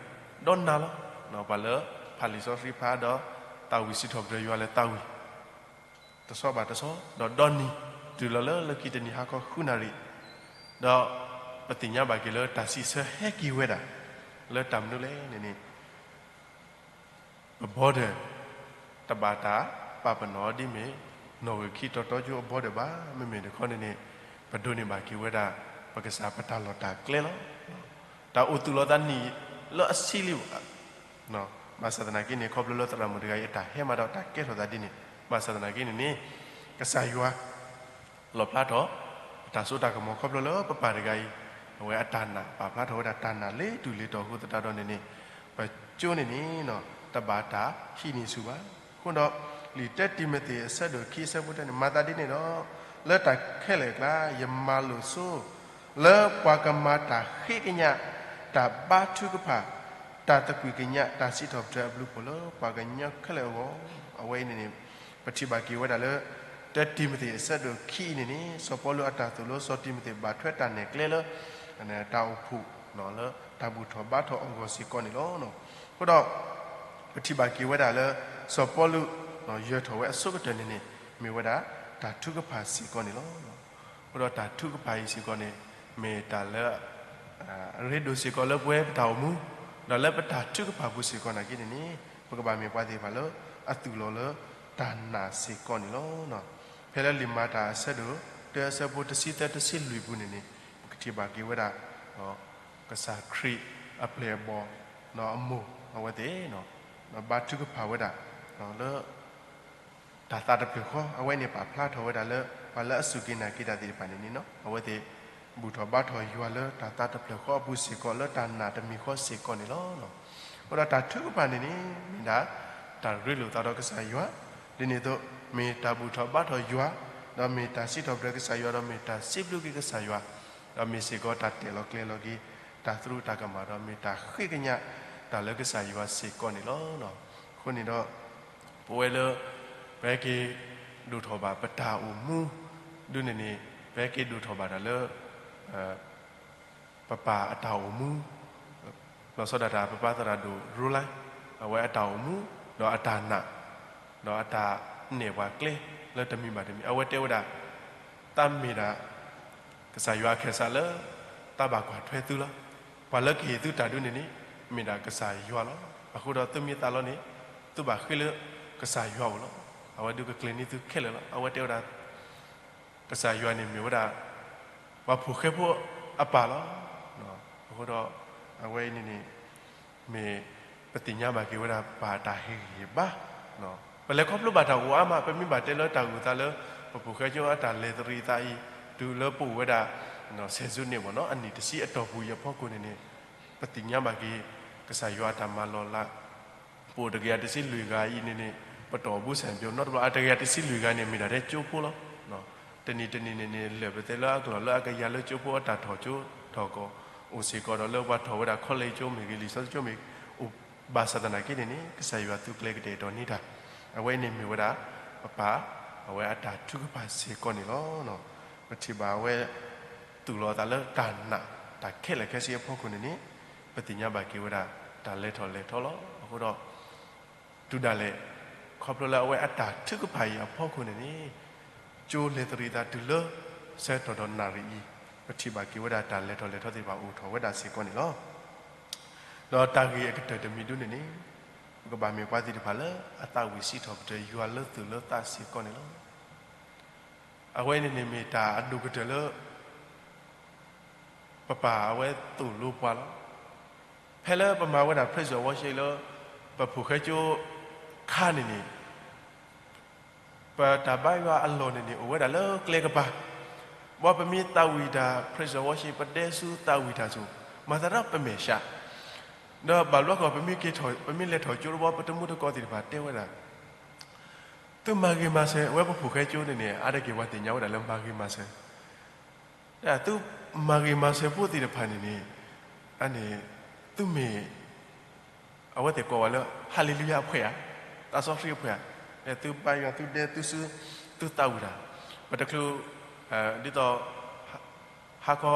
ဒီးနၤလီၤ. ပှၤလၢဖးလံာ်စီဆှံဖးဒီး သးဝံၣ်စံးထီၣ်ပတြၢၤယွၤလၢသးဝံၣ် တဆီဘၣ်တဆီ ဒီးဒီနံၤ တုၤလီၤလၢလၢခံတနံၤဟါခီဃုနၣ်ရံၣ် ဒီးပသ့ၣ်ညါဘၣ်က့ၤလၢတၢ်စံးဆၢဟဲက့ၤဝဲဒၣ် လၢတၢ်မနုၤလဲၣ်န့ၣ်န့ၣ် ပဘီဒၢၣ် တဘၣ်တၢ်ပာ်ပနီၣ်ဒ်မ့ၢ် နီၣ်ဂံၢ်ခံတီၤတီကၠိအဘီဒၢၣ်ဘၣ်. မ့မ့ၢ်တခီန့ၣ်န့ၣ် ပဒိးန့ၢ်ဘၣ်က့ၤဝဲဒၣ် ပကစၢ်ပတၢ်လီၢ်တၢ်ကျဲလီၤ. တၢ်အိၣ်သူၣ်လီၤသးနံၣ်လၢအဆံးလံဘၣ်. ဘၣ်ဆၣ်သနာ်က့န့ၣ် ခီဖျိလၢသရၣ်မုၣ်တဂၤအံၤအတၢ်ဟဲမၤဒီးတၢ်ကဲထီၣ်သးဒ်န့ၣ် ဘၣ်ဆၣ်သနာ်က့န့ၣ်န့ၣ် ကစၢ်ယွၤ လီၣ်ဖျါထီၣ် တၢ်စိတၢ်ကမီၤခီဖျိလၢပပၢ်တဂၤအံၤ အဝဲအတၢ်နာ် ပာ်ဖျါထီၣ်ဝဲဒၣ်တၢ်နာ်လ့ၤတူၢ်လ့ၤတီၤအဃိသတးဒီးန့ၣ်န့ၣ် ပကၠိန့ၣ်န့ၣ် တဘၣ်တၢ်ဟံးန့ၢ်ဆူၣ်ဘၣ်. အဃိဒီး လံာ်တၢတံၤမသ့းအဆၢဒိၣ်ခံအဆၢဖိတၢန့ၣ် မၤသးဒ်န့ၣ်ဒီး လၢတၢ်ခဲလၢာ်အကျါ ယမၤလိာ်ဆိ လၢပှၤကမၤတၢ်ဃ့ကညး တၢ်ဘါထုကဖၣ် တၢ်သကွံၢ်ကညး တၢ်စံးထီၣ်ပတြၢၤအဘျုးအဖှိၣ်လၢပှၤကညီခဲလၢာ်အဂီၢ် အဝဲအံၤန့ၣ်န့ၣ် ပထံၣ်ဘၣ်က့ၤဝဲဒၣ်လၢ တၢတံၤမသ့းအဆၢဒိၣ်ခံအံၤန့ၣ်န့ၣ် စီၤပီလူးအတၢ်သိၣ်လိ စီၤတံၤမသ့းဘၣ်ထွဲတၢ်နဲၣ်ကျဲလၢ တၢ်အိၣ်ဖှိၣ် လၢတၢ်ဘူၣ်ထီၣ်ဘါထီၣ်အဂီၢ်စ့ၢ်ကီးန့ၣ်လီၤ. အဃိဒီး ပထံၣ်ဘၣ်က့ၤဝဲဒၣ်လၢ စီၤပီလူး ယၢၤထီၣ်ဝဲအဆိကတၢၢ်န့ၣ်န့ၣ် မ့ၢ်ဝဲဒၣ်တၢ်ထုကဖၣ်စ့ၢ်ကီးန့ၣ်လီၤ. အဃိဒီးတၢ်ထုကဖၣ်အံၤစ့ၢ်ကီးန့ၣ် မ့ၢ်တၢ်လၢ အရ့ဒိၣ်စ့ၢ်ကီးလၢပဝဲပတၢ်အိၣ်မူ, ဒီးလၢပတၢ်ထုကဖၣ်ပူၤစ့ၢ်ကီးနာ်က့န့ၣ်န့ၣ်, ပကဘၣ်မ့ၢ်ပှၤသ့ၣ်တဖၣ်လၢအသူၣ်လီၤလၢတၢ်နာ်စ့ၢ်ကီးန့ၣ်လီၤ. ဖဲလၢလံာ်မၤတၢ်အဆၢဒိၣ်တၢ အဆၢဖိတဆံသၢ တဆံလွံၢ်ပူၤန့ၣ်န့ၣ်, ပကထံၣ်ဘၣ်က့ၤဝဲဒၣ် ကစၢ်ခရံာ်အပျဲၢ်အဘီၣ် အမိၢ်အဝဲသ့ၣ် ဘါထုကဖၣ်ဝဲဒၣ် လၢ တၢ်သးတဖျၢၣ်ဃီ, အဝဲန့ၣ်ပာ်ဖျါထီၣ်ဝဲဒၣ်လၢ ပှၤလၢအစူၢ်က့ၤနာ်က့ၤတၢ်သ့ၣ်တဖၣ်န့ၣ်န့ၣ် အဝဲသ့ၣ် ဘူၣ်ထီၣ်ဘါထီၣ်ယွၤလၢတၢ်သးတဖျၢၣ်ဃီအပူၤစ့ၢ်ကီး လၢတၢ်နာ်တမံၤဃီစ့ၢ်ကီးန့ၣ်လီၤ. အဃိဒီးတၢ်ထုကဖၣ်န့ၣ်န့ၣ် မ့ၢ်ဒၣ် တၢ်ရ့လိာ်သးဒီးကစၢ်ယွၤ, ဒ်န့ၣ်အသိး မ့ၢ်တၢ်ဘူၣ်ထီၣ်ဘါထီၣ်ယွၤ, ဒီးမ့ၢ်တၢ်စံးထီၣ်ပတြၢၤကစၢ်ယွၤ, ဒီးမ့ၢ်တၢ်စံးဘျုးက့ၤကစၢ်ယွၤ, ဒီးမ့ၢ်စ့ၢ်ကီးတၢ်တဲာ်လီၤကျဲၤလီၤက့ၤ တၢ်သရူးတၢ်ကမၣ်, ဒီးမ့ၢ်တၢ်ဃ့ကညးတၢ်လၢကစၢ်ယွၤစ့ၢ်ကီးန့ၣ်လီၤ. အဃိန့ၣ်ဒီး ပဝဲလၢ ပဟဲက့ၤဒိၣ်ထီၣ်ဘၣ်ပတၢ်အိၣ်မူဒုန့ၣ်န့ၣ်, ပဟဲက့ၤဒိၣ်ထီၣ်ဘၣ်တၢ်လၢ ပပၢ်အတၢ်အိၣ်မူ, လီၤဆီဒၣ်တၢ် ပပၢ်သရၣ်ဒိၣ် Roland, အဝဲအတၢ်အိၣ်မူ, ဒီးအတၢ်နာ်, ဒီးအတၢ်နဲၣ်ပှၤကျဲလၢတမံၤဘၣ်တမံၤ, အဝဲတဲဝဲဒၣ် တၢ်မ့ၢ်ဒၣ် ကစၢ်ယွၤအခၢၣ်စးလၢ တၢ်ဘၣ်ကွၢ်ထွဲသုလီၤ. ပှၤလၢကဟ့ၣ်သုတၢ်ဒုန့ၣ်န့ၣ် မ့ၢ်ဒၣ်ကစၢ်ယွၤလီၤ. အဃိဒီးသုမ့ၢ်သးလီန့ၣ် သုဘၣ်ဃ့လၢကစၢ်ယွၤအအိၣ်လီၤ. အဝဲဒုးကကျဲၤန့ၢ်သုခဲလၢာ်လီၤ. အဝဲတဲဝဲဒၣ် ကစၢ်ယွၤန့ၣ်မ့ၢ်ဝဲဒၣ် ပှၤဖိၣ်ဃဲဖိအပၢ်လီၤ. အဃိဒီး အဝဲအံၤန့ၣ်န့ၣ် မ့ၢ်ပသ့ၣ်ညါဘၣ်က့ၤဝဲဒၣ်ပၢ်တၢ်ဟ့ၣ်ဂံၢ်ဟ့ၣ်ဘါ, ပလဲၤခီဖျိဘၣ်တၢ်အိၣ်အါမး, ပမ့ၢ်ဘၣ်တဲလၢတၢ်ဂုၤသးလၢ ပဖိၣ်ဃဲကၠိအတၢ်လဲၤသရံးသးအံၤ, တုၤလၢပအိၣ်ဝဲဒၣ် ဆယ်စုနှစ် ဘၣ်နီၤ အနံၣ်တဆံအတီၢ်ပူၤအံၤအဖီခိၣ်န့ၣ်န့ၣ်, ပသ့ၣ်ညါဘၣ်က့ၤ ကစၢ်ယွၤအတၢ်မၤလီၤလး ပအိၣ်တကယၤတဆံလွံၢ်ဂၤအံၤန့ၣ်န့ၣ် ပတီၢ်ဘူၣ်စၢ်ပၠီနီတဘျီ, အတကယၤတဆံလွံၢ်ဂၤန့ၣ် မ့ၢ်ဒၣ်ထဲကၠိဖိလီၤ. တနံၤတနံၤန့ၣ်န့ၣ် လၢာ်ပသဲလၢအကလီၢ်လၢအကယၤလၢကၠိဖိအတၢ်ထီၣ်ကၠိ ထီၣ်ကီၢ် အိၣ်စ့ၢ်ကီးဒီးလၢပှၤထီၣ်ဝဲဒၣ် college ကၠိမ့ၢ်ဂ့ၤ လံာ်စီဆှံကၠိမ့ၢ်ဂ့ၤ အိၣ်ဘၣ်ဆၣ်သနာ်က့န့ၣ်န့ၣ် ကစၢ်ယွၤသုးကျဲၤကတဲာ်ကတီၤန့ၢ်တၢ်, အဝဲအံၤန့ၣ်မ့ၢ်ဝဲဒၣ် ပပၢ် အဝဲအတၢ်ထုကဖၣ်စ့ၢ်ကီးန့ၣ်လီၤ. ပထံၣ်ဘၣ်အဝဲ သူၣ်လီၤအသးလၢတၢ်နာ် တၢ်ခဲလၢာ်ခဲဆ့အဖီခိၣ်န့ၣ်န့ၣ် ပသ့ၣ်ညါဘၣ်က့ၤဝဲဒၣ် တၢ်လဲၤထီၣ်လဲၤထီလီၤ. အဃိဒီး တုၤဒၣ်လဲာ် ခီဖျိလၢအဝဲအတၢ်ထုကဖၣ်အံၤအဖီခိၣ်န့ၣ်န့ၣ် ကၠိလဲၤသရံးသးတုၤလၢ ဆၢကတီၢ်ဒီးနၣ်ရံၣ်အံၤ ပထံၣ်ဘၣ်က့ၤဝဲဒၣ်တၢ်လဲၤထီၣ်လဲၤထီသ့ၣ်တဖၣ်အိၣ်ထီၣ်ဝဲဒၣ်စ့ၢ်ကီးန့ၣ်လီၤ. ဒီးတၢ်ဂ့ၢ်အကတၢၢ်တမံၤဒုန့ၣ်န့ၣ် ပကဘၣ်မ့ၢ်ပှၤသ့ၣ်တဖၣ်လၢအသးဝံၣ်စံးထီၣ်ပတြၢၤယွၤလၢသူၣ်လၢသးစ့ၢ်ကီးန့ၣ်လီၤ. အဝဲန့ၣ်န့ၣ်မ့ၢ်တၢ်အဒိၣ်ကတၢၢ်လၢ ပပၢ်အဝဲသိၣ်လိပှၤလီၤ. ဖဲလၢပမၤဝဲဒၣ် praise and worship လၢ ပဖိၣ်ဃဲကၠိခါန့ၣ်န့ၣ် ပတၢ်ဘါယွၤအလီၢ်န့ၣ်န့ၣ် အိၣ်ဝဲဒၣ်လၢကျဲကပၤ, ဘၣ်ပမ့ၢ်သးဝံၣ်တၢ် praise and worship ပဒဲဆူသးဝံၣ်တၢ်ဆိၣ် မၤသးဒီးပမဲာ်ဆှး, ဒီးဘၣ်ဘျီကီၢ် ပမ့ၢ်လဲၤထီၣ်ကၠိတဘျီ ပတံၤသကိးသ့ၣ်တဖၣ်တဲဝဲဒၣ် သုမၤဂ့ၤမၤစၢၤ အဝဲပဖိၣ်ဃဲကၠိန့ၣ်န့ၣ် အါတက့ၢ်ပှၤသ့ၣ်ညါဝဲဒၣ်လၢမၤဂ့ၤမၤစၢၤ, သုမၤဂ့ၤမၤစၢၤဖိသ့ၣ်တဖၣ်န့ၣ်န့ၣ် အန့ၣ် သုမ့ၢ် အဝဲသ့ၣ်ကိးဝဲလၢ ဟၤလ့လူယၤအဖှဲးဧါ, သးစီဆှံအဖှဲးဧါ, သုဘါယွၤ သုဒဲ သုဆူ သုသးဝံၣ်တၢ်, ပတချုး ဒ်သိး ဟါခီ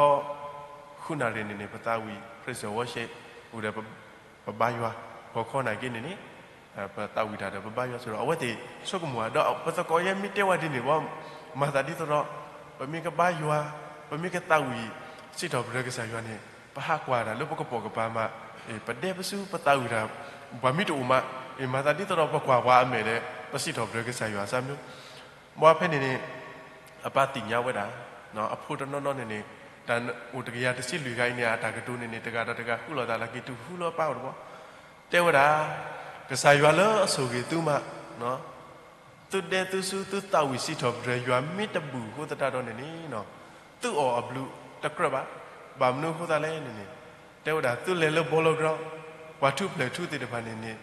ဃုနၣ်ရံၣ်န့ၣ်န့ၣ် ပသးဝံၣ် praise and worship အိၣ်ဒီး ပဘါယွၤ, ဂီၤခီနာ်က့န့ၣ်န့ၣ် ပသးဝံၣ်တၢ်ဒီးပဘါယွၤဆိဒီး အဝဲသ့ၣ်ဆိကမိၣ်ဧါ, ဒီးပသကိးယဲမ့ၢ်တဲဝဲဒ်န့ၣ်ဘၣ် မၤသးဒ်သိးဒီး ပမ့ၢ်ကဘါယွၤ, ပမ့ၢ်ကသးဝံၣ် စံးထီၣ်ပတြၢၤကစၢ်ယွၤန့ၣ် ပဟးကွၢ်တၢ်လၢပကပိာ်ကပၤမး, ပဒဲပဆူပသးဝံၣ်တၢ် ပှၤမ့ၢ်တအိၣ်မး, မၤသးဒ်သိးဒီးပကွၢ်ပှၤအမဲာ်ဒီး ပစံးထီၣ်ပတြၢၤကစၢ်ယွၤစၢ်မနုၤ, ဘၣ်ဖဲန့ၣ်န့ၣ် အပၢ်သ့ၣ်ညါဝဲဒၣ် အဖိတနီၤနီၤန့ၣ်န့ၣ် တၢ်အိၣ်တကယၤတဆံလွံၢ်ဂၤအံၤန့ၣ် အတၢ်ကတိၤန့ၣ်န့ၣ် တဂၤဒီးတဂၤဃုလိာ်သးလၢက့ၤတုၤဃုလၢပၢ်အိၣ်တဘျီ, တဲဝဲဒၣ် ကစၢ်ယွၤလၢအဆိၣ်ဂ့ၤသုမး သုဒဲသုဆူ သုသးဝံၣ်စံးထီၣ်ပတြၢၤ ယွၤမ့ၢ်တဘူၣ်အဃိသတးဒီးန့ၣ်န့ၣ် သုအီၣ်အဘျုးတကြၢးဘၣ်. ဘၣ်မနုၤအဃိသတးလဲၣ်န့ၣ်န့ၣ် တဲဝဲဒၣ် သုလဲၤလၢ ဘောလုံးကွင်း ပှၤထူးဖျဲးထူးသ့ၣ်တဖၣ်န့ၣ်န့ၣ်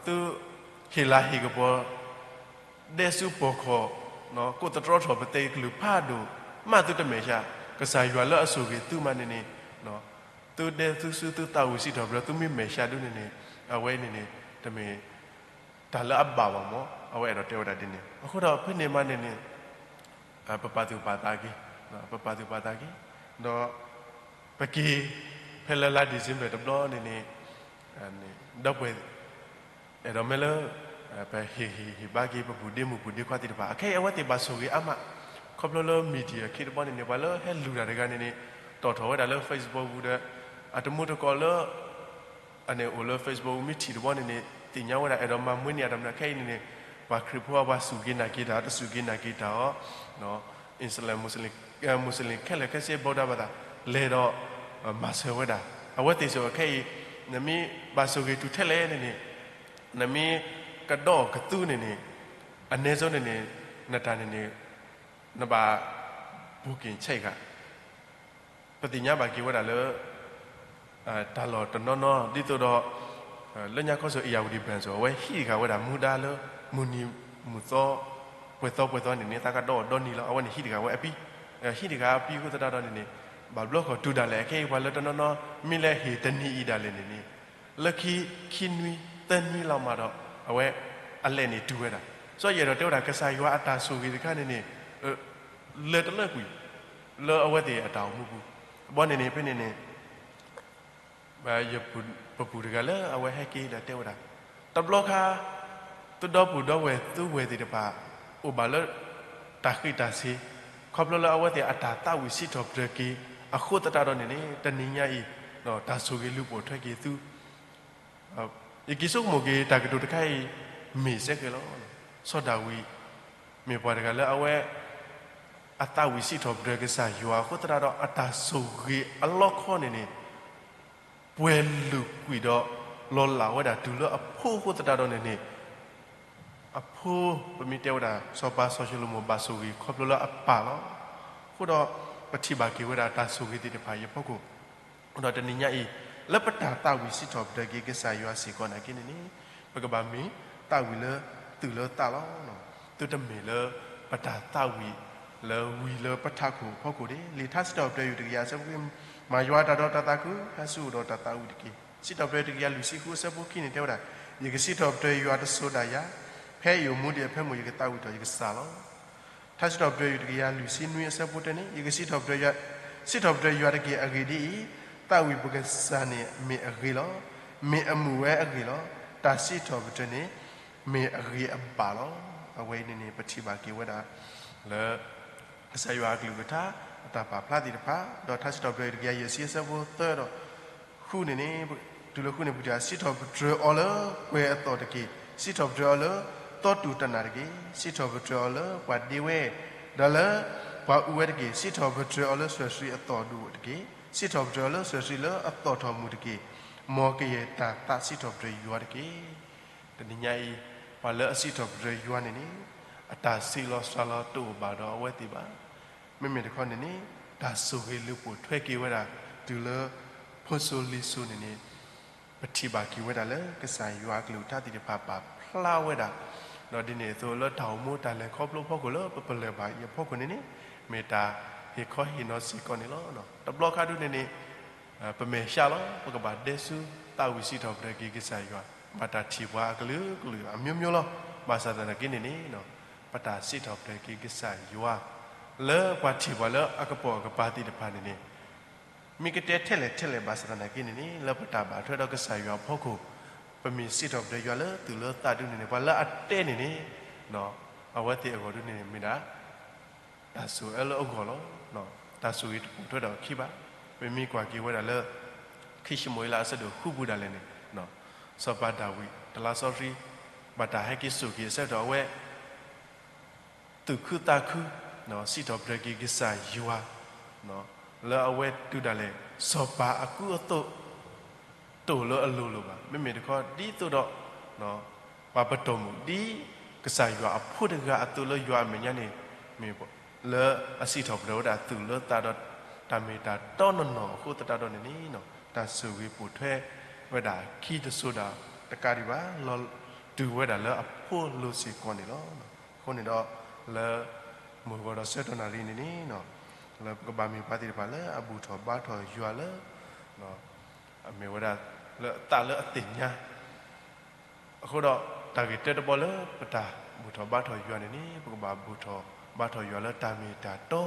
သုဟ့ၣ်လၤဟ့ၣ်ကပီၤ ဒဲဆူပီၢ်ခီၣ် ကိးသတြီထီၣ်ပသဲးကလုာ်ဖးဒိၣ် မ့ၢ်သုတမဲာ်ဆှး, ကစၢ်ယွၤလၢအဆိၣ်ဂ့ၤသုမးန့ၣ်န့ၣ် သုဒဲသုဆူ သုသးဝံၣ်စံးထီၣ်ပတြၢၤ သုမ့ၢ်မဲာ်ဆှးဒုန့ၣ်န့ၣ် အဝဲန့ၣ်န့ၣ် တမ့ၢ်တၢ်လၢအဘၣ်ဘၣ်မး, အဝဲအဲၣ်ဒိးတဲဝဲဒၣ်ဒ်န့ၣ်. အဃိဒီးဖဲန့ၣ်မးန့ၣ်န့ၣ် ပပာ်သူၣ်ပာ်သးက့ၤ, ပပာ်သူၣ်ပာ်သးက့ၤ, ဒီး ပက့ၤ ဖဲလၢလါ December တဘျီန့ၣ်န့ၣ် ဒီပုၢ်ဝဲၢ် အဲၣ်ဒိးမ့ၢ်လၢ ပဟ့ၣ်ဂံၢ်ဟ့ၣ်ဘါက့ၤ ပပုၢ်ဒ့မုၣ်ပုၢ်ဒ့ခွါသ့ၣ်တဖၣ် အခဲအံၤအဝဲသ့ၣ်ဘၣ်ဆိၣ်ဂ့ၤအါမး, ခီဖျိလၢ media အခ့တဘျီန့ၣ်န့ၣ် ပှၤလၢဟဲလူၤတၢ်တဂၤန့ၣ်န့ၣ် တီၣ်ထီၣ်ဝဲဒၣ်လၢ Facebook ပူၤဒီး အတမူတကိးလၢ အန့ၣ်အိၣ်လၢ Facebook မ့ၢ်ထံၣ်တဘျီန့ၣ်န့ၣ် သ့ၣ်ညါဝဲဒၣ် အဲၣ်ဒိးမၤမွဲန့ၢ်အတၢ်မနုၤခဲအံၤန့ၣ်န့ၣ် ပှၤခရံာ်ဖိအပှၤစူၢ်က့ၤနာ် က့ၤတၢ် တစူၢ်က့ၤနာ်က့ၤတၢ်အီၤ Islam Muslim ခဲလၢာ်ခဲဆ့ ဗုဒ္ဓဘာသာ လဲၤဒီး မၤစၢၤဝဲဒၣ် အဝဲသ့ၣ်စ့ၢ်ကီးခဲအံၤ နမ့ၢ်ဘၣ်ဆိၣ်ဂ့ၤတုၤထဲလဲၣ်န့ၣ်န့ၣ် နမ့ၢ်ကဒီကသူန့ၣ်န့ၣ် အနည်းဆုံးန့ၣ်န့ၣ် နတၢ်န့ၣ်န့ၣ် နဘၣ် booking check ဂၤ ပသ့ၣ်ညါဘၣ်က့ၤဝဲဒၣ်လၢ တၢ်လီၢ်တနီၤနီၤ ဒ်သိးဒီး လၢညါခီဆၢ အ့ၣ်ယၣ်ဝတံၣ်ဘၣ်စၢၤ အဝဲဟံးတဂၤဝဲဒၣ်မူဒါလၢ မုၢ်နံၤမုၢ်သီ ပှဲၤသီပှဲၤသီန့ၣ်န့ၣ် သးကဒီဒီနံၤလီၤ. အဝဲန့ၣ်ဟံးတဂၤဝဲအပံၤ ဟံးတဂၤအပံၤအဃိသတးဒီးန့ၣ်န့ၣ် ဘၣ်ဘျီဃီၤတုၤဒၣ်လဲာ်ခဲအံၤ ပှၤလၢတနီၤနီၤ မ့ၢ်လဲၤဟ့ၣ်တနံၤအံၤဒၣ်လဲာ်န့ၣ်န့ၣ် လၢခံ ခံနွံ သၢနွံလီၤမးဒီး အဝဲ အလဲၢ်န့ၣ်တုၤဝဲဒၣ်. စီၤယဲၢ်ဒီးတဲဝဲဒၣ် ကစၢ်ယွၤအတၢ်ဆိၣ်ဂ့ၤတခါန့ၣ်န့ၣ် လၢတလၢကွံာ် လၢအဝဲသ့ၣ်အတၢ်အိၣ်မူပူၤ ဘီန့ၣ်န့ၣ် ဖဲန့ၣ်န့ၣ် ပပူၤတဂၤလၢအဝဲဟဲက့ၤဒီးတဲဝဲဒၣ် တဘျီခါ သုဒီပုၢ်ဒီဝဲၢ်သုဝဲၢ်သ့ၣ်တဖၣ် အိၣ်ဘၣ်လၢ တၢ်ဃံးတၢ်ဆ့ ခီဖျိလၢအဝဲသ့ၣ်အတၢ်သးဝံၣ်စံးထီၣ်ပတြၢၤက့ၤ အဃိသတးဒီးန့ၣ်န့ၣ် တနံၤညါအံၤ တၢ်ဆိၣ်ဂ့ၤလုၢ်ပိာ်ထွဲက့ၤသု ယက့ၤဆိကမိၣ်က့ၤတၢ်ကတိၤတခါအံၤ မ့ၢ်စ့ၢ်ကီးလီၤ. စီၤဒၤဝံး မ့ၢ်ပှၤတဂၤလၢအဝဲ အသးဝံၣ်စံးထီၣ်ပတြၢၤကစၢ်ယွၤအဃိသတးဒီး အတၢ်ဆိၣ်ဂ့ၤအလီခီန့ၣ်န့ၣ် ပှဲၤလုာ်ကွံာ်ဒီး လီၤလးဝဲဒၣ်တုၤလၢအဖိအဃိသတးဒီးန့ၣ်န့ၣ် အဖိ ပမ့ၢ်တဲဝဲဒၣ် စီၤပၤစီၤၡလိၤမိၣ်ဘၣ်ဆိၣ်ဂ့ၤခီဖျိလၢအပၢ်လီၤ. အဃိဒီး ပထံၣ်ဘၣ်က့ၤဝဲဒၣ်တၢ်ဆိၣ်ဂ့ၤသ့ၣ်တဖၣ်အံၤအဖီခိၣ် ဒီးတနံၤညါအံၤ လၢပတၢ်သးဝံၣ်စံးထီၣ်ပတြၢၤက့ၤကစၢ်ယွၤစ့ၢ်ကီးနာ်က့န့ၣ်န့ၣ် ပကဘၣ်မ့ၢ်သးဝံၣ်လၢသူၣ်လၢသးလီၤ. သုတမ့ၢ်လၢ ပတၢ်သးဝံၣ်လၢဝံၤလၢပထးခိၣ်အဖီခိၣ်န့ၣ် လံာ်ထါစံးထီၣ်ပတြၢၤယုၢ်တကယၤအဆၢဖိခွံ မၤယွၤအတၢ်ဒီးတၢ်သးခု ဟဲဆူအအိၣ်ဒီးတၢ်သးဝံၣ်တက့ၢ်. စံးထီၣ်ပတြၢၤတကယၤလွံၢ်ဆံဃုအဆၢဖိခံန့ၣ်တဲဝဲဒၣ်, ယကစံးထီၣ်ပတြၢၤယွၤတစိၤဒၣ်ယၤ, ဖဲအံၤအိၣ်မူဒံးအဖၢမုၢ် ယကသးဝံၣ်ထီၣ်ယကစၢ်လီၤ. ထါစံးထီၣ်ပတြၢၤယုၢ်တကယၤလွံၢ်ဆံနွံအဆၢဖိတၢန့ၣ်, ယကစံးထီၣ်ပတြၢၤ, စံးထီၣ်ပတြၢၤယွၤတက့ၢ်. အဂ့ၢ်ဒ်အံၤ, သးဝံၣ်ပကစၢ်န့ၣ်မ့ၢ်အဂ့ၤလီၤ. မ့ၢ်အမုာ်ဝဲအဂ့ၢ်လီၤ. တၢ်စံးထီၣ်ပတြၢၤန့ၣ် မ့ၢ်အဂ့ၤအဘၣ်လီၤ. အဝဲအံၤန့ၣ်န့ၣ် ပထံၣ်ဘၣ်က့ၤဝဲဒၣ်လၢ ကစၢ်ယွၤအကလုၢ်ကထါ အတၢ်ပာ်ဖျါသ့ၣ်တဖၣ်, ဒီးထါစံးထီၣ်ပတြၢၤတကယၤယဲၢ်ဆံအဆၢဖိသၢဒီး ဃုန့ၣ်န့ၣ်, တုၤလၢဃုန့ၣ် ပထံၣ်ဘၣ် စံးထီၣ်ပတြၢၤအီၤလၢပှဲၤအသီၣ်တက့ၢ်. စံးထီၣ်ပတြၢၤအီၤလၢသီတူၢ်တနၢ်တက့ၢ်. စံးထီၣ်ပတြၢၤအီၤလၢပှၤဒ့ဝဲ, ဒီးလၢပှၤအူဝဲတက့ၢ်. စံးထီၣ်ပတြၢၤအီၤလၢစီဆှံအသီၣ်ဒူၣ်တက့ၢ်. စံးထီၣ်ပတြၢၤအီၤလၢစီဆှံလၢအသီၣ်ထီၣ်မူးတက့ၢ်. မ်ကယဲၢ်တၢ်သးစံးထီၣ်ပတြၢၤယွၤတက့ၢ်. တနံၤညါအံၤ, ပှၤလၢအစံးထီၣ်ပတြၢၤယွၤန့ၣ်န့ၣ်, အတၢ်ဆံးလီၤစှၤလီၤတအိၣ်ဘၣ်ဒီးအဝဲသ့ၣ်ဘၣ်. မ့မ့ၢ်တခီန့ၣ်န့ၣ်, တၢ်ဆိၣ်ဂ့ၤလုၢ်ပိာ်ထွဲက့ၤဝဲဒၣ်, တုၤလၢ ဖိစိၤလံၤစိၤန့ၣ်န့ၣ်, ပထံၣ်ဘၣ်က့ၤဝဲဒၣ်လၢကစၢ်ယွၤအကလုၢ်ကထါသ့ၣ်တဖၣ်ပာ်ဖျါဝဲဒၣ်, ဒီးဒ်န့ၣ်အသိးလၢတၢ်အိၣ်မူတၢ်လဲၤခီဖျိအဖီခိၣ်လၢပပလၢၢ်ဘၣ်အံၤအဖီခိၣ်န့ၣ်န့ၣ်, မ့ၢ်တၢ်ဟ့ၣ်ခီဟ့ၣ်နီၤစ့ၢ်ကီးန့ၣ်လီၤ. တဘျီခါဒုန့ၣ်န့ၣ် ပမဲာ်ဆှးလီၤ, ပကဘၣ်ဒဲဆူသးဝံၣ်စံးထီၣ်ပတြၢၤက့ၤကစၢ်ယွၤ, ဘၣ်တၢ်ထံၣ်ပှၤအကလုာ်ကလုာ်အမျိုးမျိုးလီၤ. ဘၣ်ဆၣ်သနာ်က့န့ၣ်န့ၣ်, ပတၢ်စံးထီၣ်ပတြၢၤက့ၤကစၢ်ယွၤ, လၢပှၤထံၣ်ပှၤလၢအကပိာ်အကပၤသ့ၣ်တဖၣ်န့ၣ်န့ၣ်, မ့ၢ်ကတဲထဲလဲၣ်ထဲလဲၣ်ဘၣ်ဆၣ်သနာ်က့န့ၣ်န့ၣ်, လၢပတၢ်ဘၣ်ထွဲဒီးကစၢ်ယွၤအဖီခိၣ်, ပမ့ၢ်စံးထီၣ်ပတြၢၤယွၤလၢသူၣ်လၢသးဒုန့ၣ်န့ၣ်, ပှၤလၢအတဲန့ၣ်န့ၣ်, အဝဲသ့ၣ်အဂီၢ်ဒုန့ၣ်န့ၣ် မ့ၢ်ဒၣ် တၢ်ဆိၣ်အၢလၢအဂီၢ်လီၤ. တၢ်ဆိၣ်ဂ့ၤတပိာ်ထွဲဒီးအခံဘၣ်. ပမ့ၢ်ကွၢ်က့ၤဝဲဒၣ်လၢ ခံၡမူၤအ့လးအဆၢဒိၣ်ဃုပူၤဒၣ်လဲာ်န့ၣ်, စီၤပၤဒၤဝံး တလါစီဆှံ ဘၣ်တၢ်ဟဲက့ၤစိာ်က့ၤအဆၢကတီၢ်အဝဲ သူၣ်ခုသးခု စံးထီၣ်ပတြၢၤက့ၤကစၢ်ယွၤ လၢအဝဲတုၤဒၣ်လဲာ် စီၤပၤအကူအသိး တအိၣ်လၢအလိၤလိၤဘၣ်. မ့မ့ၢ်တခီ ဒ်သိးဒီး ပှၤပတီၢ်မုၣ် ဒ်ကစၢ်ယွၤအဖိတဂၤအသိးလၢယွၤအမဲာ်ညါန့ၣ် မ့ၢ်လၢအစံးထီၣ်ပတြၢၤဝဲဒၣ်သူၣ်လၢသးဒီး တၢ်မ့ၢ်တၢ်တီနီၢ်နီၢ်အဃိသတးဒီးန့ၣ်န့ၣ်, တၢ်ဆိၣ်ဂ့ၤပိာ်ထွဲဝဲဒၣ်ခံတစိၤဒၣ်တကးဒံးဘၣ် လီၤတုၤဝဲဒၣ်လၢအဖိလိၤစ့ၢ်ကီးန့ၣ်လီၤ. အဃိန့ၣ်ဒီး လၢ မုၢ်ဂီၤဒီးဆၢကတီၢ်နၣ်ရံၣ်န့ၣ်န့ၣ်, လၢပကဘၣ်မ့ၢ်ပှၤသ့ၣ်တဖၣ်လၢအဘူၣ်ထီၣ်ဘါထီၣ်ယွၤလၢ အမ့ၢ်ဝဲဒၣ် လၢအသးလၢအသ့ၣ်ညါ အဃိဒီး တၢ်ဂ့ၢ်တၢတဘီလၢပတၢ်ဘူၣ်ထီၣ်ဘါထီၣ်ယွၤန့ၣ်န့ၣ် ပကဘၣ်ဘူၣ်ထီၣ်ဘါထီၣ်ယွၤလၢတၢ်မ့ၢ်တၢ်တီ,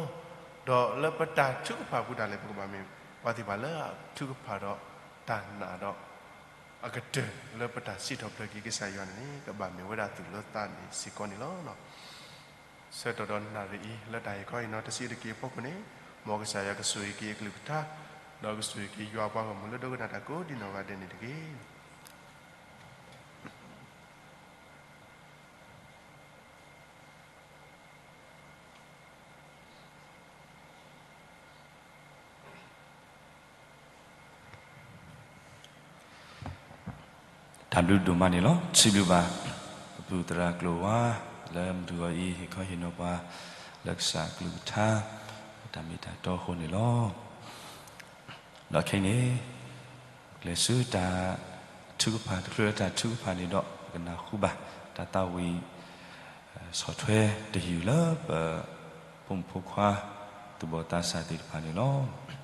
ဒီးလၢပတၢ်ထုကဖၣ်ပူၤဒၣ်လဲာ် ပကဘၣ်မ့ၢ်ပှၤသ့ၣ်တဖၣ်လၢအထုကဖၣ်ဒီးတၢ်နာ်ဒီး အကတၢၢ်လၢပတၢ်စံးထီၣ်ပတြၢၤက့ၤကစၢ်ယွၤန့ၣ်န့ၣ် ကဘၣ်မ့ၢ်ဝဲဒၣ်သူၣ်လၢသးန့ၣ်စ့ၢ်ကီးန့ၣ်လီၤ. ဆၢကတီၢ်ဒီးနၣ်ရံၣ်အံၤ လၢတၢ်ဟ့ၣ်ခီဟ့ၣ်နီၤတဆံးတက့ၢ်အဖီခိၣ်န့ၣ် မ်ကစၢ်ယွၤကဆိၣ်ဂ့ၤက့ၤအကလုၢ်ကထါ, ဒီးကဆိၣ်ဂ့ၤက့ၤယွၤအပှၤဂီၢ်မုၢ်လၢဒိကနၣ်တၢ်ကိးဒံနီၢ်ဂၤဒဲးန့ၣ်တက့ၢ်. တၢ်ဘျုးဒိၣ်မးန့ၣ်လီၤ. စံးဘျုးဘၣ် ပပုၢ်သရၣ်ကျိၤဝါ လၢမုၢ်တဂီၤအံၤ ဟ့ၣ်ခီဟ့ၣ်နီၤပှၤ လၢကစၢ်အကလုၢ်ကထါ တၢ်မ့ၢ်တၢ်တီအဃိန့ၣ်လီၤ. ဒီးခဲအံၤန့ၣ် ကျဲးစၢးတၢ်ထုကဖၣ် တချုးလၢတၢ်ထုကဖၣ်န့ၣ်ဒီး ပကနၢ်ဟူဘၣ် တၢ်သးဝံၣ် ဆီၣ်ထွဲတယုၢ်လၢပ ဖိမုၣ်ဖိခွါ သူၣ်ဘီၣ်သးစၢ်သ့ၣ်တဖၣ်န့ၣ်လီၤ.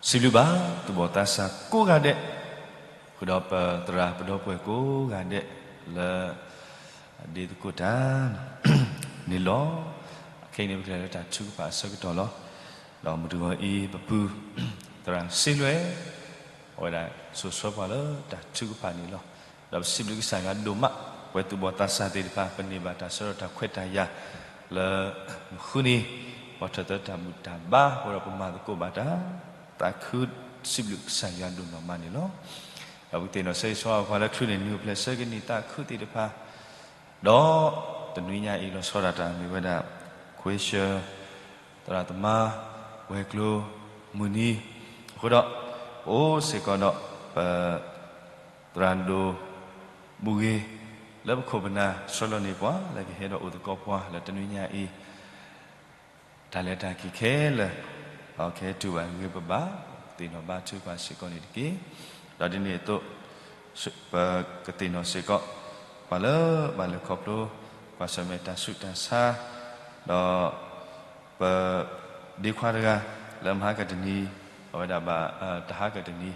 စံးဘျုးဘၣ် သူၣ်ဘီၣ်သးစၢ်ကိးဂၤဒဲး, ဃုာ်ဒီးပသရၣ်ပဒီပုၢ်ဝဲၢ်ကိးဂၤဒဲးလၢ ဒ့သကိးတၢ်န့ၣ်လီၤ. ခဲအံၤန့ၣ် ပကလဲၤလၢတၢ်ထုကဖၣ်အဆၢကတီၢ်လီၤ. ဒီးမုၢ်တဂီၤအံၤ ပပုၢ်သရၣ်စ့လွဲၢ် အဝဲဒၣ်စိာ်ဆှၢပှၤလၢတၢ်ထုကဖၣ်န့ၣ်လီၤ. ဒီးပစံးဘျုးကစၢ်ယွၤဒိၣ်မး, ပဝဲသူၣ်ဘီၣ်သးစၢ်သ့ၣ်တဖၣ် ပန့ၢ်ဘၣ်တၢ်ဆၢကတီၢ်တၢ်ခွဲးတၢ်ယာ်လၢ မုၢ်ဃုနံၤ ပှၤထၢၣ်သၢတၢ်ဘူၣ်တၢ်ဘါ ဃိဒီးပမၤသကိးဘၣ်တၢ် သးခုစံးဘျုးကစၢ်ယွၤဒိၣ်နီၢ်မးန့ၣ်လီၤ. ဒီးပကသ့ၣ်နီၣ်ဆၢဂ့ၤဆၢဝါပှၤလၢချုးန့ၣ် နံၤအိၣ်ဖျဲၣ်ဆၢကနံၣ်သးခုသ့ၣ်တဖၣ်, ဒီးတနွံညါအံၤ လီၤဆီဒၣ်တၢ်မ့ၢ်ဝဲဒၣ် ခွ့ဆၢ သရၣ်သမါ ဝဲၤကျိၤ မုၢ်နံၤ, အဃိဒီး ပအိၣ်စ့ၢ်ကီးဒီး ပ သရၣ်ဒိၣ်ဘူၣ်ဂ့ၤ လၢပခိၣ်ပနၢ် ဆှၢလီၤန့ၢ်ပှၤ လၢကဟဲဒီးအိၣ်သကိးပှၤလၢတနွံညါအံၤ တၢ်လဲၤတၢ်က့ၤခဲလၢာ် ဒီးကဟဲတုၤဘၣ်ဂ့ၤဂ့ၤဘၣ်ဘၣ် ပကသ့ၣ်နီၣ်ဘါထုကဖၣ်စ့ၢ်ကီးန့ၣ်တက့ၢ်. ဒီးဒ်န့ၣ်အသိး ပကသ့ၣ်နီၣ်စ့ၢ်ကီး ပှၤလၢဘၣ်လဲၤခီဖျိ ကွၢ်ဆၢၣ်မဲာ်တၢ်ဆူးတၢ်ဆါ ဒီး ပ ဒ့ခွါတဂၤ လၢမဟါကတနံၤ အဝဲဒၣ်ဘၣ် တဟါကတနံၤ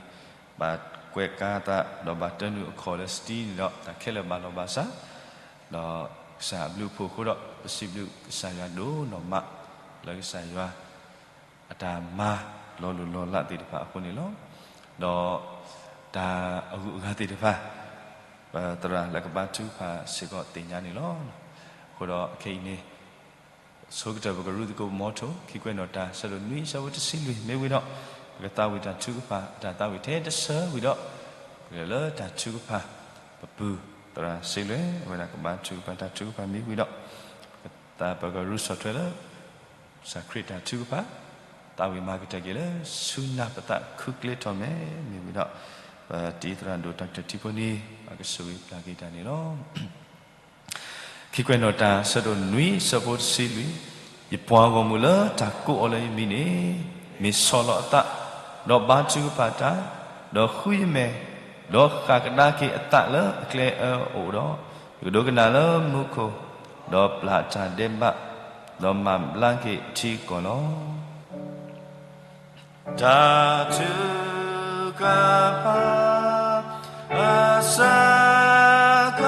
ဘၣ်ကွဲးကါသး ဒီးဘၣ်တၢနုာ်အခီၣ်လၢ စတံ န့ၣ်ဒီး တၢ်ခဲလၢာ်ဘၣ်လီၤဘၣ်စး ဒီးကစၢ်အဘျုးအဖှိၣ်အဃိဒီး ပစံးဘျုးကစၢ်ယွၤဒိၣ်နီၢ်မး လၢကစၢ်ယွၤ အတၢ်မၤလီၤလိၢ်လီၤလးသ့ၣ်တဖၣ်အဃိန့ၣ်လီၤ. ဒီးတၢ်အဂုၤအဂၤသ့ၣ်တဖၣ် ပသရၣ်လၢကဘါထုကဖၣ်စ့ၢ်ကီးသ့ၣ်ညါန့ၣ်လီၤ. အဃိဒီးခဲအံၤန့ၣ် ဆိကတၢၢ်ပကရူသကိးပမီထိၣ် ခံကွဲးနီၣ်တၢ် ဆၢဒိၣ်နွံ ဆၢဖိတဆံလွံၢ် မ့ၢ်ဝံၤဒီး ပကသးဝံၣ်တၢ်ထုကဖၣ် တၢ်သးဝံၣ်ထဲတဆၢဝံၤဒီး ပကလဲၤလၢတၢ်ထုကဖၣ် ပပုၢ်သရၣ်စ့လွဲၢ် အဝဲဒၣ်ကဘါထုကဖၣ် တၢ်ထုကဖၣ်မ့ၢ်ဝံၤဒီး ပကသးပကရူဆီၣ်ထွဲလၢ ကစၢ်ခရံာ်တၢ်ထုကဖၣ် သးဝံၣ်မၤကတၢၢ်က့ၤလၢ ဆူနၢ်ပသးခုကျဲထီၣ်မဲာ် မ့ၢ်ဝံၤဒီး ပတံၤသရၣ်ဒိၣ် တၢ်ကတၢၢ်ထံဖိန့ၣ် ပကဆိၣ်ဂ့ၤပျၢ်က့ၤတၢ်န့ၣ်လီၤ. ခံကွဲးနီၣ်တၢ် ဆၢဒိၣ်နွံ ဆၢဖိတဆံလွံၢ်, ယပှၤဂီၢ်မုၢ်လၢတၢ်ကိးအီၤလၢယမံၤန့ၣ် မ့ၢ်ဆီၣ်လီၤအသး, ဒီးဘါထုကဖၣ်တၢ်, ဒီးဃုယမဲာ်, ဒီးဃၣ်ကဒါက့ၤအသးလၢအကျဲအၢအအိၣ်ဒီး, ယကဒိကနၣ်လၢမူခိၣ်, ဒီးပျၢ်တၢ်ဒဲးဘး, ဒီးမၤဘျါက့ၤထံကီၢ်လီၤ. တၢ်ထုကဖၣ် အဆၢက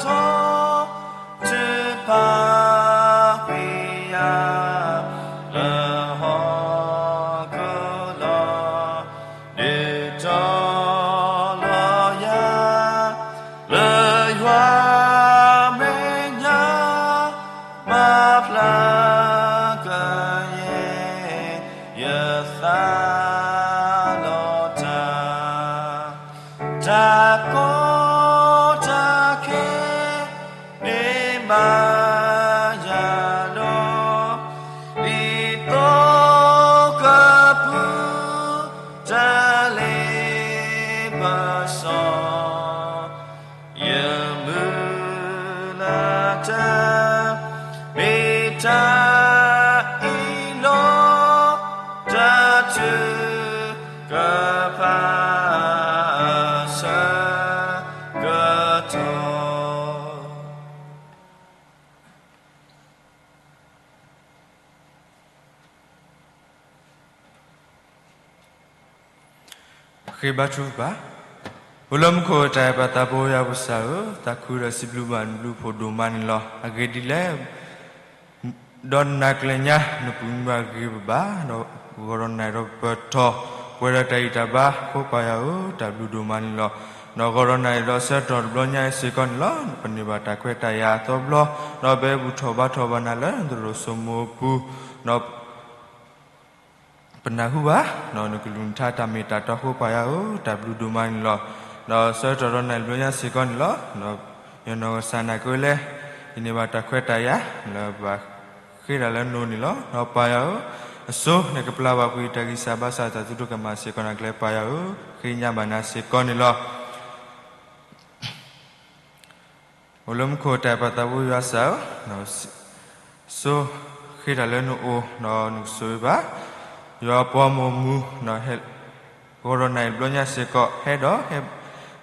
တီၢ် ထုကဖၣ်ကွံာ်ယၤ လၢဟီၣ်ခိၣ်လီၤ. ဒုးတီၤလီၤယၤ လၢယွၤမဲာ်ညါ မၤဖျါကယဲၢ် ယသးလီၤတၢ်, တၢ်ကီတၢ်ခဲ မ့ၢ်မၤယၤဒီး ဒ်သိးကပူၤ တၢ်လ့ပစီ ယမုၢ်လၢ်တၢ် မ့ၢ်တၢ်အံၤလီၤ. တၢ်ထုကဖၣ်အဆၢကတီၢ် ဃ့ဘါထုကဖၣ်. အိၣ်လၢမူခိၣ် တၢ်အဲၣ်ပၢ်သးဘိယွၤပကစၢ်ဧၢ, သးခုဒီးစံးဘျုးဘၣ်နဘျုးဖှိၣ်ဒိၣ်မးန့ၣ်လီၤ. အဂ့ၢ်ဒ်လဲၣ် ဒီးနၤကျဲညါ နပူၤမုၢ်ဘၣ်ဂ့ၤပဘၣ်, ဒီးဂီၤဒီးနၤဒီးပၢၢ်ထီၣ် ပှဲၤဒီးတၢ်ဂံၢ်တၢ်ဘါအဃိ ပၢ်ယွၤဧၢ, တၢ်ဘျုးဒိၣ်မးန့ၣ်လီၤ. ဒီးဂီၤဒီးနၤဒီးဆၢကတီၢ်တဘျီညါအံၤစ့ၢ်ကီးန့ၣ်လီၤ. ပန့ၢ်ဘၣ်တၢ်ခွဲးတၢ်ယာ်အသီတဘျီ, ဒီးပဟဲဘူၣ်ထီၣ်ဘါထီၣ်ဘၣ်နၤလၢနသရိာ်စိမိၤအပူၤ, ဒီး ပနၢ်ဟူဘၣ် ဒီးနကလုၢ်နကထါတၢ်မ့ၢ်တၢ်တီအဃိ ပၢ်ယွၤဧၢ, တၢ်ဘျုးဒိၣ်မးန့ၣ်လီၤ. ဒီးဆၢကတီၢ်ဒီးနၤတဘျီညါစ့ၢ်ကီးန့ၣ်လီၤ. ယနီၢ်ကစၢ်နာ်က့ဝဲလဲၣ်, ယန့ၢ်ဘၣ်တၢ်ခွဲးတၢ်ယာ် လၢပဘၣ်ဃ့တၢ်လၢနအိၣ်န့ၣ်လီၤ. ဒီးပၢ်ယွၤဧၢ, အစိနကပျၢ်ဘၣ်ကွံာ် တၢ်ဂံၢ်စၢ်ဘါစၢ်တၢ်သူၣ်ဒိၣ်ကမၣ်စ့ၢ်ကီးန့ၣ်ကျဲ ပၢ်ယွၤဧၢ, ဃ့ညါဘၣ်နၤစ့ၢ်ကီးန့ၣ်လီၤ. အိၣ်လၢမူခိၣ် တၢ်အဲၣ်ပၢ်သးဘိယွၤစၢ်ဧၢ, စိဃ့တၢ်လၢနအိၣ် ဒီးနကဆိၣ်ဂ့ၤဘၣ် ယွၤပှၤမိၢ်မူ ဂီၤဒီးနၤအံၤတဘျီညါစ့ၢ်ကီး ဟဲဒီးဟဲ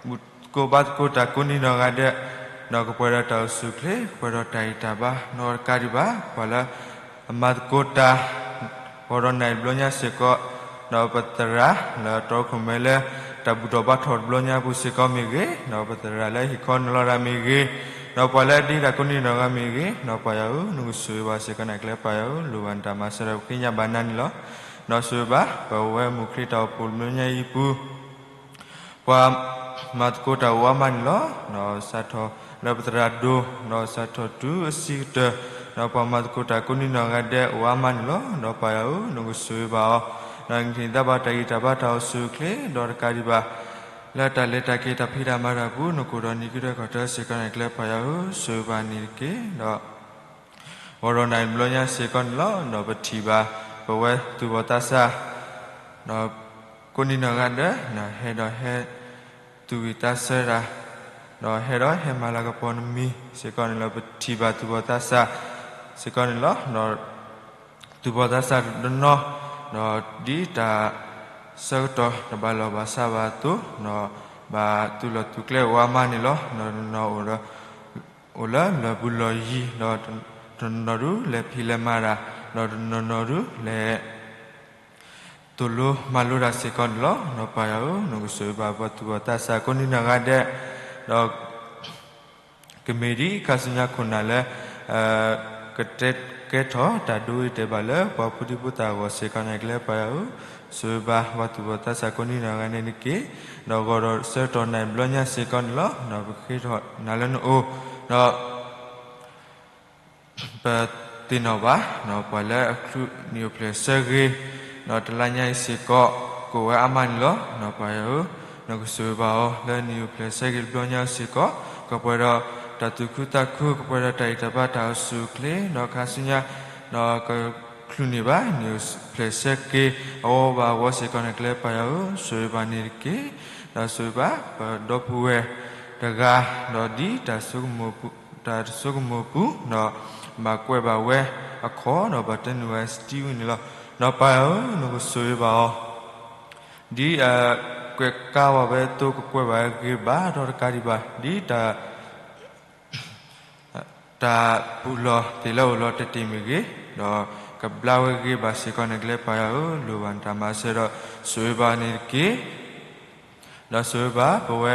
ဘူၣ်သကိးဘါသကိးတၢ်ကိးနံၤနီၢ်ဂၤဒဲး, ဒီးကပှဲၤဒီးတၢ်အိၣ်ဆူၣ်အိၣ်ချ့ ကပှဲၤဒီးတၢ်ဂံၢ်တၢ်ဘါ နီတကးဒံးဘၣ် ပှၤလၢအမၤသကိးတၢ် ဂီၤဒီးနၤအံၤတဘျီညါစ့ၢ်ကီး ဒီးပသရၣ်လၢတီခိၣ်မဲလၢ တၢ်ဘူၣ်ထီၣ်ဘါထီၣ်တဘျီညါအပူၤစ့ၢ်ကီးမ့ၢ်ဂ့ၤ, ဒီးပသရၣ်လၢဟ့ၣ်ခီနုာ်လီၤတၢ်မ့ၢ်ဂ့ၤ, ဒီးပှၤလၢအဒ့တၢ်ကိးနံၤနီၢ်ဂၤမ့ၢ်ဂ့ၤ, ဒီးပၢ်ယွၤဧၢ, နကဆိၣ်ဂ့ၤဘၣ်စ့ၢ်ကီးန့ၣ်ကျဲပၢ်ယွၤဧၢ, လိၣ်ဘၣ်နတၢ်မၤစၢၤဒီးပဃ့ညါဘၣ်နၤန့ၣ်လီၤ. ဒီးဆိၣ်ဂ့ၤဘၣ် ပဝဲမုၢ်ခရံာ်တၢ်အိၣ်ဖှိၣ်တဘျီညါအံၤအပူၤ ပှၤမၤသကိးတၢ်အိၣ်အါမးန့ၣ်လီၤ. ဒီးစးထီၣ်လၢပသရၣ်ဒိၣ်, ဒီးစးထီၣ်တုၤအဆံးကတၢၢ်, ဒီးပှၤမၤသကိးတၢ်ကိးနံၤနီၢ်ဂၤဒဲးအိၣ်အါမးန့ၣ်လီၤ. ဒီးပၢ်ယွၤဧၢ, နကဆိၣ်ဂ့ၤဘၣ်အီၤ, ဒီးနကဟ့ၣ်သါဘၣ်တၢ်ဂံၢ်တၢ်ဘါတၢ်အိၣ်ဆူၣ်အိၣ်ချ့, ဒီးတကးဒံးဘၣ် လၢတၢ်လဲၤတၢ်က့ၤတၢ်ဖံးတၢ်မၤတၢ်အပူၤ နကအိၣ်ဒီးနံၤကတၢၢ်ခီၣ်ထၢစ့ၢ်ကီးန့ၣ်ကျဲပၢ်ယွၤဧၢ, ဆိၣ်ဂ့ၤဘၣ်န့ၣ်တက့ၢ်. ဒီး ဂီၤဒီးနၤအံၤတဘျီညါစ့ၢ်ကီးန့ၣ်လီၤ. ဒီးပထံၣ်ဘၣ် ပဝဲသူၣ်ဘီၣ်သးစၢ် ဒီးကိးနံၤနီၢ်ဂၤဒဲး ဟဲဒီးဟဲသူၣ်ဝံၣ်သးဆၢတၢ်, ဒီးဟဲဒီးဟဲမၤလၤကပီၤနမံၤစ့ၢ်ကီးန့ၣ်လီၤ. ပထံၣ်ဘၣ်သူၣ်ဘီၣ်သးစၢ်စ့ၢ်ကီးန့ၣ်လီၤ. ဒီးသူၣ်ဘီၣ်သးစၢ်တနီၤ ဒီးဒ်တၢ်ဆၢကတီၢ်တဘၣ်လီၢ်ဘၣ်စးဘၣ်အသိး ဒီးဘၣ်သူၣ်လီၢ်သူၣ်ကျဲအိၣ်အါမးန့ၣ်လီၤ. ဒီးတနီၤ အိၣ်လၢလၢၢ်ပူၤလီၢ်ယံၤ, ဒီးတနီၤနီၤဒုးလဲၤဖံးလဲၤမၤတၢ်, ဒီးတနီၤနီၤဒုးလဲၤသိၣ်လိမၤလိတၢ်စ့ၢ်ကီးန့ၣ်လီၤ. ဒီးပၢ်ယွၤဧၢ, နကဆိၣ်ဂ့ၤဘၣ်ပှၤသူၣ်ဘီၣ်သးစၢ်ကိးနံၤနီၢ်ဂၤဒဲး, ဒီး ကမ့ၢ်ဒ်ခါဆူညါခိၣ်နၢ်လၢ ကတဲကဲထီၣ်တၢ်ဒိဂ့ၤတဲာ်ဘၣ်လၢ ပှၤဖိဒံဖိသၣ်အဂီၢ်စ့ၢ်ကီးန့ၣ်ကျဲပၢ်ယွၤဧၢ, ဆိၣ်ဂ့ၤဘၣ်ပှၤသူၣ်ဘီၣ်သးစၢ်ကိးနံၤနီၢ်ဂၤန့ၣ်တက့ၢ်. ဒီးဂီၤဒီးဆၢကတီၢ်နၤအံၤတဘျီညါစ့ၢ်ကီးန့ၣ်လီၤ. ဒီးပဃ့ထီၣ်နၤလၢနအိၣ်, ဒီး ပသ့ၣ်နီၣ်ဘၣ် ပှၤလၢအချုးနံၣ်အိၣ်ဖျဲၣ်ဆၢဂ့ၤ, ဒီးတလါညါအံၤစ့ၢ်ကီး ကအိၣ်ဝဲအါမးန့ၣ်လီၤ. ပၢ်ယွၤဧၢ, နကဆိၣ်ဂ့ၤဘၣ်အီၤ လၢနံၣ်အိၣ်ဖျဲၣ်ဆၢဂ့ၤတဘျီညါစ့ၢ်ကီး ကပှဲၤဒီးတၢ်သူၣ်ခုသးခု, ကပှဲၤဒီးတၢ်ဂံၢ်တၢ်ဘါတၢ်အိၣ်ဆူၣ်အိၣ်ချ့, ဒီးခါဆူညါ ဒီးကချုးန့ၢ်ဘၣ်နံၣ်အိၣ်ဖျဲၣ်ဆၢက့ၤအဂီၢ်ဘၣ်အဂီၢ်စ့ၢ်ကီးန့ၣ်ကျဲပၢ်ယွၤဧၢ, ဆိၣ်ဂ့ၤဘၣ်န့ၣ်တက့ၢ်. ဒီးဆိၣ်ဂ့ၤဘၣ်ပဒီပုၢ်ဝဲၢ်တဂၤ, ဒီးဒ်တၢ်ဆိကမိၣ်ပူၤ, တၢ်တဆိကမိၣ်ပူၤ, ဒီးဘၣ်ကွဲးဘၣ်ဝဲအခီၣ်, ဒီးဘၣ်တနုာ်ဝဲစတံဝံန့ၣ်လီၤ. ဒီးပၢ်ယွၤဧၢ, နကဆိၣ်ဂ့ၤဘၣ်အီၤ ဒ်အကွဲးကါဝဲအသိး ကကွဲးဘၣ်ဂ့ၤဘၣ်ဒီးတကးဒံးဘၣ်, ဒ်တၢ် တၢ်ပူၤလီၢ်သ့ၣ်လၢအိၣ်လီၤတတ့ၢ်မ့ၢ်ဂ့ၤ, ဒီးကဘျါဝဲဂ့ၤဘၣ်စ့ၢ်ကီးန့ၣ်ကျဲပၢ်ယွၤဧၢ, လိၣ်ဘၣ်နတၢ်မၤစၢၤဒီးဆိၣ်ဂ့ၤဘၣ်န့ၣ်တက့ၢ်. ဒီးဆိၣ်ဂ့ၤဘၣ်ပဝဲ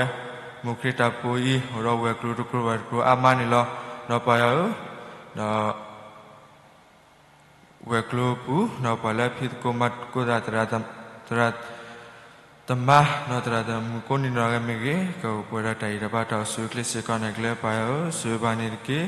မုၢ်ခရံာ်တၢ်ဖိအံၤ အိၣ်ဒီးဝဲၤကျိၤတကျိၤဘၣ်တကျိၤအါမးန့ၣ်လီၤ. ဒီးပၢ်ယွၤဧၢ, ဒီး ဝဲၤကျိၤပူၤ ဒီးပှၤလၢဖံးသကိးမၤသကိးသရၣ် သရၣ်သမါ ဒီးသရၣ်သမုၣ်ကိးနံၤနီၢ်ဂၤမ့ၢ်ဂ့ၤ, ကအိၣ်ပှဲၤဒီးတၢ်ဂံၢ်တၢ်ဘါတၢ်အိၣ်ဆူၣ်အိၣ်ချ့စ့ၢ်ကီးန့ၣ်ကျဲပၢ်ယွၤဧၢ, ဆိၣ်ဂ့ၤဘၣ်န့ၣ်တက့ၢ်. ဒီး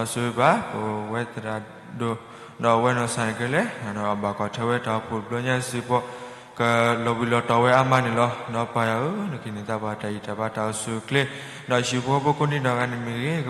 ဆိၣ်ဂ့ၤဘၣ်ပဝဲသရၣ်ဒိၣ် ဒီးအဝဲနီၢ်ကစၢ်န့ၣ်ကလဲၣ်, ဒီးအဘၣ်ကွၢ်ထွဲဝဲတၢ်အိၣ်ဖှိၣ်တဘျီညါစုပူၤ ကလီၤဘှံးလီၤတီၤဝဲအါမးန့ၣ်လီၤ. ဒီးပၢ်ယွၤဧၢ, နကဟ့ၣ်န့ၢ်သါပှၤတၢ်ဂံၢ်တၢ်ဘါတၢ်အိၣ်ဆူၣ်အိၣ်ချ့, ဒီးဟံၣ်ဖိဃီဖိကိးနံၤနီၢ်ဂၤန့ၣ်မ့ၢ်ဂ့ၤ, ကပှဲၤဒီးတၢ်ဂံၢ်တၢ်ဘါ, ပှဲၤဒီးတၢ်အိၣ်ဆူၣ်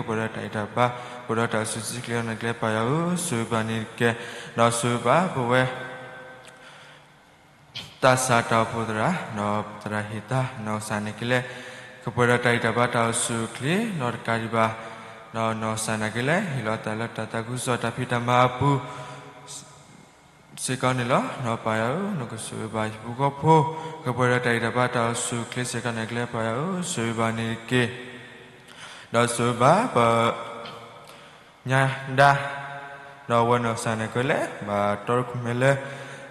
အိၣ်ချ့န့ၣ်ကျဲပၢ်ယွၤဧၢ, ဆိၣ်ဂ့ၤဘၣ်န့ၣ်တက့ၢ်. ဒီးဆိၣ်ဂ့ၤဘၣ်ပဝဲ သးစၢ်တၢ်အိၣ်ဖှိၣ်သရၣ်, ဒီးသရၣ်ဟ့ၣ်သါနီၢ်ကစၢ်န့ၣ်ကလဲၣ်, ကပှဲၤဒီးတၢ်ဂံၢ်တၢ်ဘါတၢ်အိၣ်ဆူၣ်အိၣ်ချ့, ဒီးတကးဒံးဘၣ်, ဒီးနီၢ်ကစၢ်န့ၣ်ကလဲၣ် ဟ့ၣ်လီၤသးလၢတၢ်သးခုကစီၣ်တၢ်ဖံးတၢ်မၤအပူၤ စ့ၢ်ကီးန့ၣ်လီၤ. ဒီးပၢ်ယွၤဧၢ, နကဆိၣ်ဂ့ၤဘၣ်ဟံၣ်ဖိဃီဖိ, ကပှဲၤဒီးတၢ်ဂံၢ်တၢ်ဘါတၢ်အိၣ်ဆူၣ်အိၣ်ချ့စ့ၢ်ကီးန့ၣ်ကျဲပၢ်ယွၤဧၢ, ဆိၣ်ဂ့ၤဘၣ်န့ၣ်တက့ၢ်. ဒီးဆိၣ်ဂ့ၤဘၣ်ပ ညါဒါ, ဒီးအဝဲနီၢ်ကစၢ်န့ၣ်ကလဲၣ် ဘၣ်တီခိၣ်မဲလၢ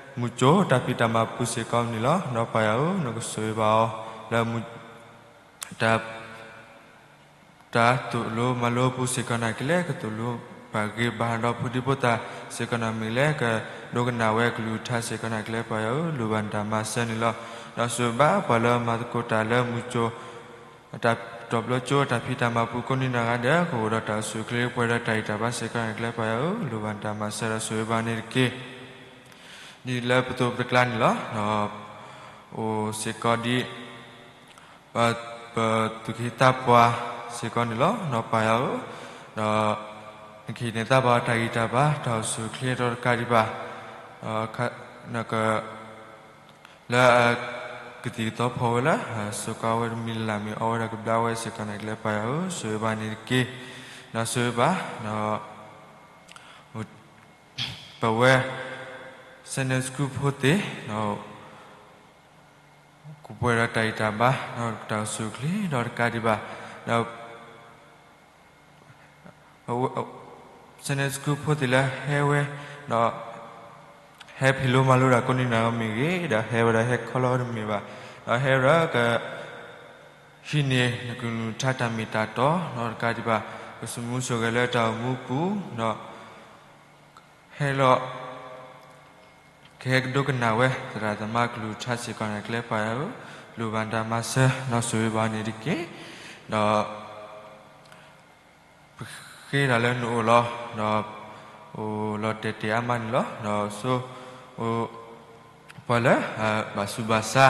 မုၢ်ကၠိတၢ်ဖံးတၢ်မၤပူၤစ့ၢ်ကီးန့ၣ်လီၤ. ဒီးပၢ်ယွၤဧၢ, နကဆိၣ်ဂ့ၤဘၣ်အီၤ လၢ တၢ် တၢ်သိၣ်လိမၤလိပူၤစ့ၢ်ကီးန့ၣ်ကလဲၣ်, ကသိၣ်လိဘၣ်ဂ့ၤဘၣ်ဒီးဖိဒံဖိသၣ်စ့ၢ်ကီးန့ၣ်မ့ၢ်လဲၣ်, ကဒိကနၣ်ဝဲကလုၢ်ကထါစ့ၢ်ကီးန့ၣ်ကျဲပၢ်ယွၤဧၢ, လိၣ်ဘၣ်နတၢ်မၤစၢၤန့ၣ်လီၤ. ဒီးဆိၣ်ဂ့ၤဘၣ်ပှၤလၢမၤသကိးတၢ်လၢမုၢ်ကၠိ တၢ်တီၤဘျီကၠိတၢ်ဖံးတၢ်မၤပူၤကိးနံၤနီၢ်ဂၤဒဲး ကအိၣ်ဒီးတၢ်အိၣ်ဆူၣ်အိၣ်ချ့ ပှဲၤဒီးတၢ်ဂံၢ်တၢ်ဘါစ့ၢ်ကီးန့ၣ်ကျဲပၢ်ယွၤဧၢ, လိၣ်ဘၣ်နတၢ်မၤစၢၤဒီးဆိၣ်ဂ့ၤဘၣ်န့ၣ်တက့ၢ်. ဒ်လၢပသိးပတကျါန့ၣ်လီၤ. အိၣ်စ့ၢ်ကီးဒ် ပသူၣ်က့ၣ်သးပှၢ်စ့ၢ်ကီးန့ၣ်လီၤ. ဒီးပၢ်ယွၤဧၢ, ဒီး နကဟ့ၣ်န့ၢ်သါပှၤတၢ်ဂံၢ်တၢ်ဘါ တၢ်အိၣ်ဆူၣ်အိၣ်ချ့ဒီးတကးဒံးဘၣ် နက လၢအကသံၣ်ကသီဖီၣ်ဝဲလၢ စူးကါဝဲတမံၤလၢ်မ့ၢ်အီဝဲဒီးကဘျါဝဲစ့ၢ်ကီးန့ၣ်ကျဲပၢ်ယွၤဧၢ, ဆိၣ်ဂ့ၤဘၣ်န့ၣ်တက့ၢ်. ဒီးဆိၣ်ဂ့ၤဘၣ် ပဝဲ Sunday School ဖိသ့ၣ် ကပှဲၤဒီးတၢ်ဂံၢ်တၢ်ဘါ ဒီးတၢ်အိၣ်ဆူၣ်အိၣ်ချ့ဒီးတကးဒံးဘၣ် ဒီး Sunday School ဖိသ့ၣ်လၢဟဲဝဲ ဒီး ဟဲ ဟဲဖံးလိမၤလိတၢ်ကိးနံၤနၤဂ့ၤမ့ၢ်ဂ့ၤ, ဒီးဟဲဝဲဒၣ်ဟဲခီလီၤတမ့ၢ်ဘၣ်, ဒီးဟဲဝဲဒၣ်က ဟံးန့ၢ်နကလုၢ်နကထါတၢ်မ့ၢ်တၢ်တီ, ဒီးတကးဒံးဘၣ် ကဆိးမူဆိးဂဲၤလၢတၢ်အိၣ်မူပူၤ, ဒီး ဟဲလီၤ ကဟဲကဒိကနၣ်ဝဲ သရၣ်သမါကလုၢ်ကထါစ့ၢ်ကီးန့ၣ် ကျဲပၢ်ယွၤဧၢ, လိၣ်ဘၣ်နတၢ်မၤစၢၤ ဒီးဆိၣ်ဂ့ၤဘၣ်န့ၣ်တက့ၢ်. ဒီး ပဃ့တၢ်လၢနအိၣ်လီၤ, ဒီး အိၣ်လီၤတဲာ်တဲာ်အါမးန့ၣ်လီၤ. ဒီးဆိ အိၣ် ပှၤလၢ ဘၣ်ဆူးဘၣ်ဆါ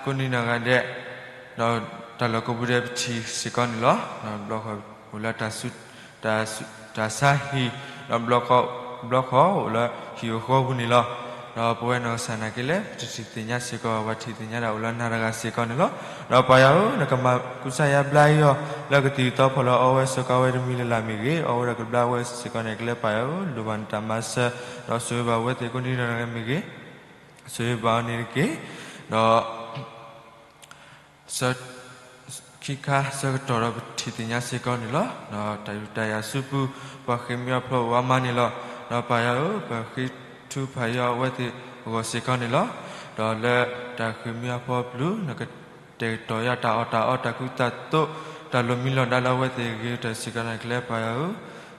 ကိးနံၤနီၢ်ဂၤဒဲး, ဒီးတၢ်လီၢ်ကိးပူၤဒဲးပထံၣ်စ့ၢ်ကီးန့ၣ်လီၤ. ဒီးဘျီဃီ အိၣ်လၢတၢ်ဆူး တၢ်ဆူး တၢ်ဆါဟံၣ်, ဒီး ဘျီဃီအိၣ်လၢဟံၣ်အိၣ်ဃီပူၤန့ၣ်လီၤ. ဒီးပဝဲနီၢ်ကစၢ်နာ်က့လၢ ပတထံၣ်သ့ၣ်ညါစ့ၢ်ကီး, ပှၤထံၣ်သ့ၣ်ညါတၢ်အိၣ်လၢနၤတဂၤစ့ၢ်ကီးန့ၣ်လီၤ. ဒီးပၢ်ယွၤဧၢ, နကမၤကူစါယါဘျါအံၤအီၤ လၢကသံၣ်ကသီဖီၣ်လၢအီဝဲစ့ၢ်ကီးဝဲတမံၤလၢ်လၢ်မ့ၢ်ဂ့ၤ, အီဝဲဒီးကဘျါဝဲစ့ၢ်ကီးန့ၣ် ကျဲပၢ်ယွၤဧၢ, လိၣ်ဘၣ်နတၢ်မၤစၢၤ, ဒီးဆိၣ်ဂ့ၤဘၣ်ဝဲသ့ၣ်ကိးနံၤနီၢ်ဂၤဒဲးမ့ၢ်ဂ့ၤ, ဆိၣ်ဂ့ၤဘၣ်အီၤန့ၣ်တက့ၢ်. ဒီး ဆၢ ခံခါဆၢကတီၢ်ဒီးပထံၣ်သ့ၣ်ညါစ့ၢ်ကီးန့ၣ်လီၤ. ဒီးတၢ်ဒုးတၢ်ယၤဆူပူၤ ပှၤဃ့ၢ်မှံဟးဖျိးအိၣ်အါမးန့ၣ်လီၤ. ဒီးပၢ်ယွၤဧၢ, ပဃ့ထုကဖၣ်အီၤအဝဲသ့ၣ်အဂီၢ်စ့ၢ်ကီးန့ၣ်လီၤ. ဒီးလၢတၢ်ဃ့ၢ်မှံဟးဖျိးအပူၤ နကတဲာ်ကတီၤယၤတၢ်အီၣ်တၢ်အီ တၢ်ခူတၢ်သိး တၢ်လီၤမံလီၤဒါလၢအဝဲသ့ၣ်အဂ့ၤကတၢၢ်စ့ၢ်ကီးန့ၣ် ကျဲပၢ်ယွၤဧၢ,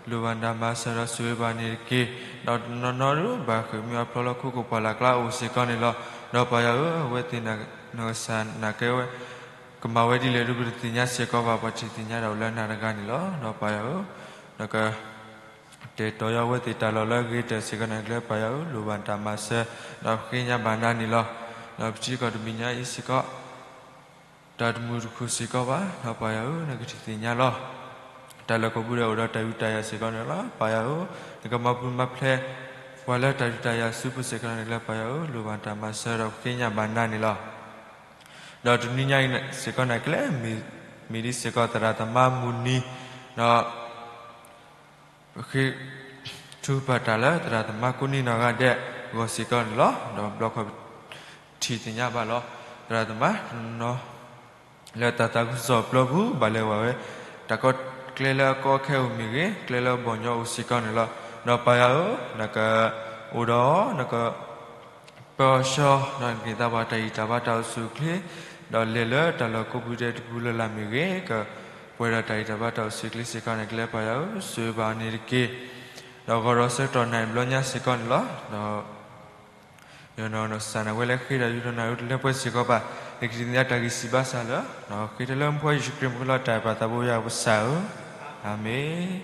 လိၣ်ဘၣ်နတၢ်မၤစၢၤဒီးဆိၣ်ဂ့ၤဘၣ်န့ၣ်တက့ၢ်. ဒီးတနီၤနီၤဒုး ဘၣ်ဃ့ၢ်မှံဟးဖျိးလၢခိခိၣ်ပှၢ်လၢ်ကျါအိၣ်စ့ၢ်ကီးန့ၣ်လီၤ. ဒီးပၢ်ယွၤဧၢ, အဝဲသ့ၣ်နီၢ်ကစၢ်နာ်က့ဝဲ ကမၤဝဲဒ်လဲၣ်ဒုး ပတသ့ၣ်ညါစ့ၢ်ကီးဘၣ်, ပှၤထံၣ်သ့ၣ်ညါတၢ်အိၣ်လၢနၤတဂၤန့ၣ်လီၤ. ဒီးပၢ်ယွၤဧၢ, နက တဲာ်ကတီၤယၤအဝဲသ့ၣ်တၢ်လီၢ်လၢအဂ့ၤကတၢၢ်စ့ၢ်ကီးန့ၣ် ကျဲပၢ်ယွၤဧၢ, လိၣ်ဘၣ်နတၢ်မၤစၢၤ ဒီးပဃ့ကညးဘၣ်နၤန့ၣ်လီၤ. ဒီးပထံကီၢ်တဘ့ၣ်ညါအံၤစ့ၢ်ကီး တၢ်တမုာ်တခုၣ်စ့ၢ်ကီးဘၣ်, ဒီးပၢ်ယွၤဧၢ, နကထံၣ်သ့ၣ်ညါလီၤ. တၢ်လၢကိးပူၤဒဲးအိၣ်ဒီးတၢ်ဒုးတၢ်ယၤစ့ၢ်ကီးန့ၣ်လီၤ. ပၢ်ယွၤဧၢ, နကမၤပူၤမၤဖျဲး ပှၤလၢတၢ်ဒုးတၢ်ယၤဆူပူၤစ့ၢ်ကီးန့ၣ် ကျဲပၢ်ယွၤဧၢ, လိၣ်ဘၣ်နတၢ်မၤစၢၤဒီးပဃ့ကညးဘၣ်နၤန့ၣ်လီၤ. ဒီးတနွံညါအံၤစ့ၢ်ကီးန့ၣ် ကျဲ မ့ၢ်ဒ်စ့ၢ်ကီးသရၣ်သမါမုၢ်နံၤ, ဒီး ပဃ့ထုကဖၣ်တၢ်လၢသရၣ်သမါကိးနံၤနီၢ်ဂၤဒဲးအဂီၢ်စ့ၢ်ကီးန့ၣ်လီၤ. ဒီးဘျီဃီ ထံၣ်သ့ၣ်ညါဘၣ်လီၤ. သရၣ်သမါတနီၤ လၢတၢ်သးခုကစီၣ်ပျီပူၤ ဘၣ်လဲၤဝဲ တၢ်ကီကျဲလၢအကီခဲအိၣ်မ့ၢ်ဂ့ၤ, ကျဲလၢအဘီၣ်ညီအိၣ်စ့ၢ်ကီးန့ၣ်လီၤ. ဒီးပၢ်ယွၤဧၢ, နကအိၣ်ဒီး နက ပၢၤအီၤဆှီ, ဒီးနကသးပှၢ်တၢ်ဂံၢ်တၢ်ဘါတၢ်အိၣ်ဆူၣ်အိၣ်ချ့, ဒီးလဲၤလၢတၢ်လီၢ်ကိးပူၤဒဲးတပူၤလၢ်လၢ်မ့ၢ်ဂ့ၤ, ကပှဲၤဒီးတၢ်ဂံၢ်တၢ်ဘါတၢ်အိၣ်ဆူၣ်အိၣ်ချ့စ့ၢ်ကီးန့ၣ် ကျဲပၢ်ယွၤဧၢ, ဆိၣ်ဂ့ၤဘၣ်အီၤန့ၣ်တက့ၢ်. ဒီးဂီၤဒီးဆၢကတီၢ်နၣ်ရံၣ်ဘျီညါစ့ၢ်ကီးန့ၣ်လီၤ. ဒီး ယနီၢ်ကစၢ်နာ်က့ဝဲလၢဃ့ဒီးယူၤထီၣ်နၢ်ဟူတလၢပှဲၤစ့ၢ်ကီးဘၣ်, နကထံၣ်သ့ၣ်ညါတၢ်ဂံၢ်စၢ်ဘါစၢ်လၢ ဃ့တၢ်လၢမူခိၣ်ယ့ၣ်ၡူးခရံာ်မူခိၣ်လီၤတၢ်အဲၣ်ပၢ်သးဘိယွၤပကစၢ်ဧၢ, အၤမ့ၣ်.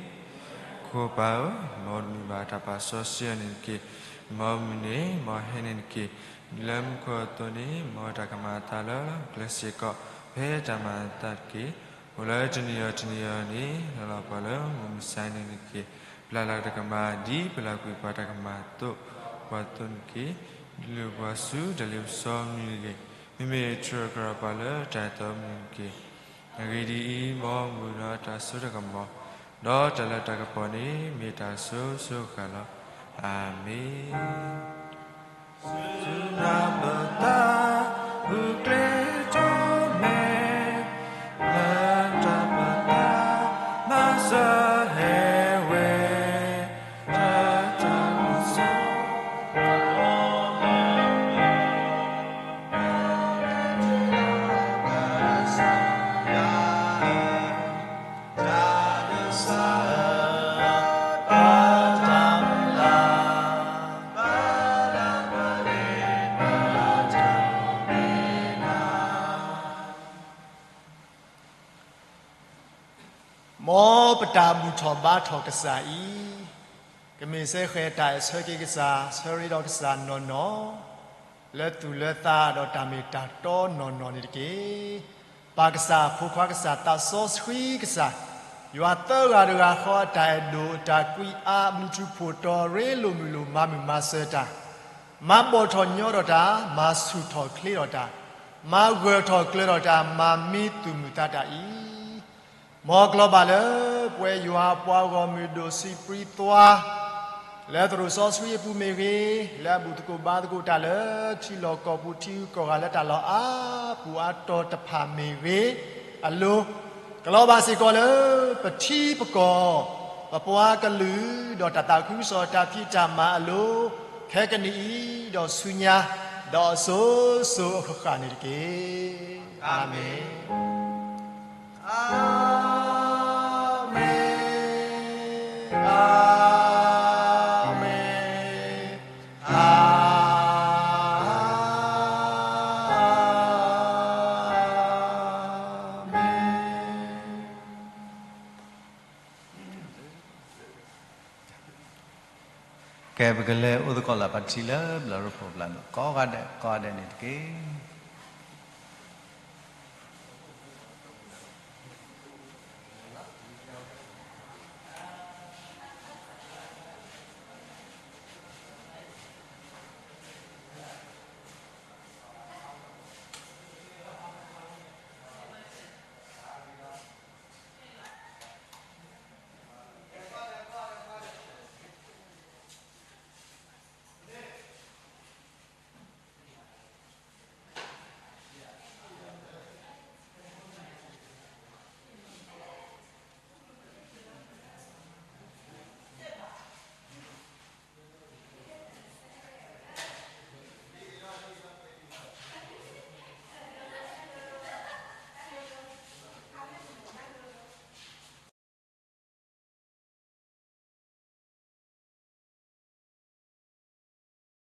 ခိၣ်ပၢ်ဧၢ, မ်နမံၤဘၣ်တၢ်ပာ်စီဆှံအီၤန့ၣ်တက့ၢ်. မ်မုၢ်နံၤန့ၣ် မ်ဟဲန့ၣ်တက့ၢ်. ဒ်လၢမူခိၣ်အသိးန့ၣ် မ်တၢ်ကမၤအသးလၢကျဲစ့ၢ်ကီး ဖဲတၢ်မၤအသးတက့ၢ်. အိၣ်လၢတနံၤအံၤတနံၤအံၤန့ၣ် လၢလီၤပှၤလၢမုၢ်မဆါန့ၣ်တက့ၢ်. ပျၢ်လၢ်တၢ်ကမၣ် ဒ်ပျၢ်ကွံာ်ပှၤတၢ်ကမၣ်အသိး ပှၤသိးန့ၣ်တက့ၢ်. ဒုးလၢပှၤဆူတၢ်လ့ပစီမနုၤတဂ့ၤ. မ့မ့ၢ်တြီကြၢးပှၤလၢတၢ်အဲၣ်တီမနုၤတက့ၢ်. အဂ့ၢ်ဒ်အံၤ, မ်မုၢ်ဒီးတၢ်စိတၢ်ကမီၤ, ဒီးတၢ်လၤတၢ်ကပီၤန့ၣ် မ့ၢ်တၢ်စိစိဃၣ်လီၤ. အၤမ့ၣ်. စူၢ်နာ်ပသး ဂုာ်ကျဲးစၢးမဲာ်, လၢတၢ်ပသး မၤစၢၤဟဲဝဲ, တၢ်တၢ်ကစီၣ် မ်ပတၢ်ဘူၣ်ထီၣ်ဘါထီၣ်ကစၢ်အံၤ, ကမ့ၢ်စ့ၢ်ကီးတၢ်အဲၣ်ဆၢက့ၤကစၢ် ဆၢရ့ဒီးကစၢ်နီၢ်နီၢ်, လၢသူၣ်လၢသးဒီးတၢ်မ့ၢ်တၢ်တီနီၢ်နီၢ်န့ၣ်တက့ၢ်. ပၢ်ကစၢ် ဖိခွါကစၢ် သးစီဆှံကစၢ်, ယွၤသၢဂၤတဂၤဃီအတၢ်အဲၣ်ဒိၣ် အတၢ်ကွံအါ ဘျုးထူးဖှိၣ်တီၤ ရ့လိာ်မုာ်လိာ် မၤမုာ်မၤစၢၤတၢ်, မၤဘီၣ်ထီၣ်ညီထီၣ်တၢ်, မၤဆူၣ်ထီၣ်ချ့ထီၣ်တၢ်, မၤဂၢၢ်ထီၣ်ကျၢၤထီၣ်တၢ်, မၤမံသူၣ်မုာ်သးတၢ်အံၤ, မ်ကျီၤဘၣ်လၢ ပဝဲယွၤအပှၤဂီၢ်မုၢ်ဒိၣ် စံးပြံသွါ လၢသရိာ်စီဆှံအပူၤမ့ၢ်ဂ့ၤ, လၢအဘူၣ်သကိးဘါသကိးတၢ်လၢ ထံလီၢ်ကီၢ်ပူၤ ထံဂုၤကီၢ်ဂၤလၢတၢ်လီၢ်အါပူၤအါတီၤတဖၣ်မ့ၢ်ဂ့ၤအလိၤ, ကျီၤဘၣ်စ့ၢ်ကီးလၢ ပထံပကီၢ်, ပပှၤကလုာ်, ဒီးတၢ်သးခုကစီၣ်တၢ်ဖံးတၢ်မၤအလိၤ, ခဲကနံၣ်အံၤ, ဒီးဆူညါ, ဒီးအစိၤစိၤအဃၣ်ဃၣ်န့ၣ်တက့ၢ်. အၤမ့ၣ်, အၤမ့ၣ်, အၤမ့ၣ်, အၤမ့ၣ်. ကဲ ပကလဲၤအိၣ်သကိးလၢပထံလၢဘျၢရိဖှိၣ်ဘျၢန့ၣ် ကိးဂၤဒဲး ကိးဂၤဒဲးန့ၣ်တက့ၢ်.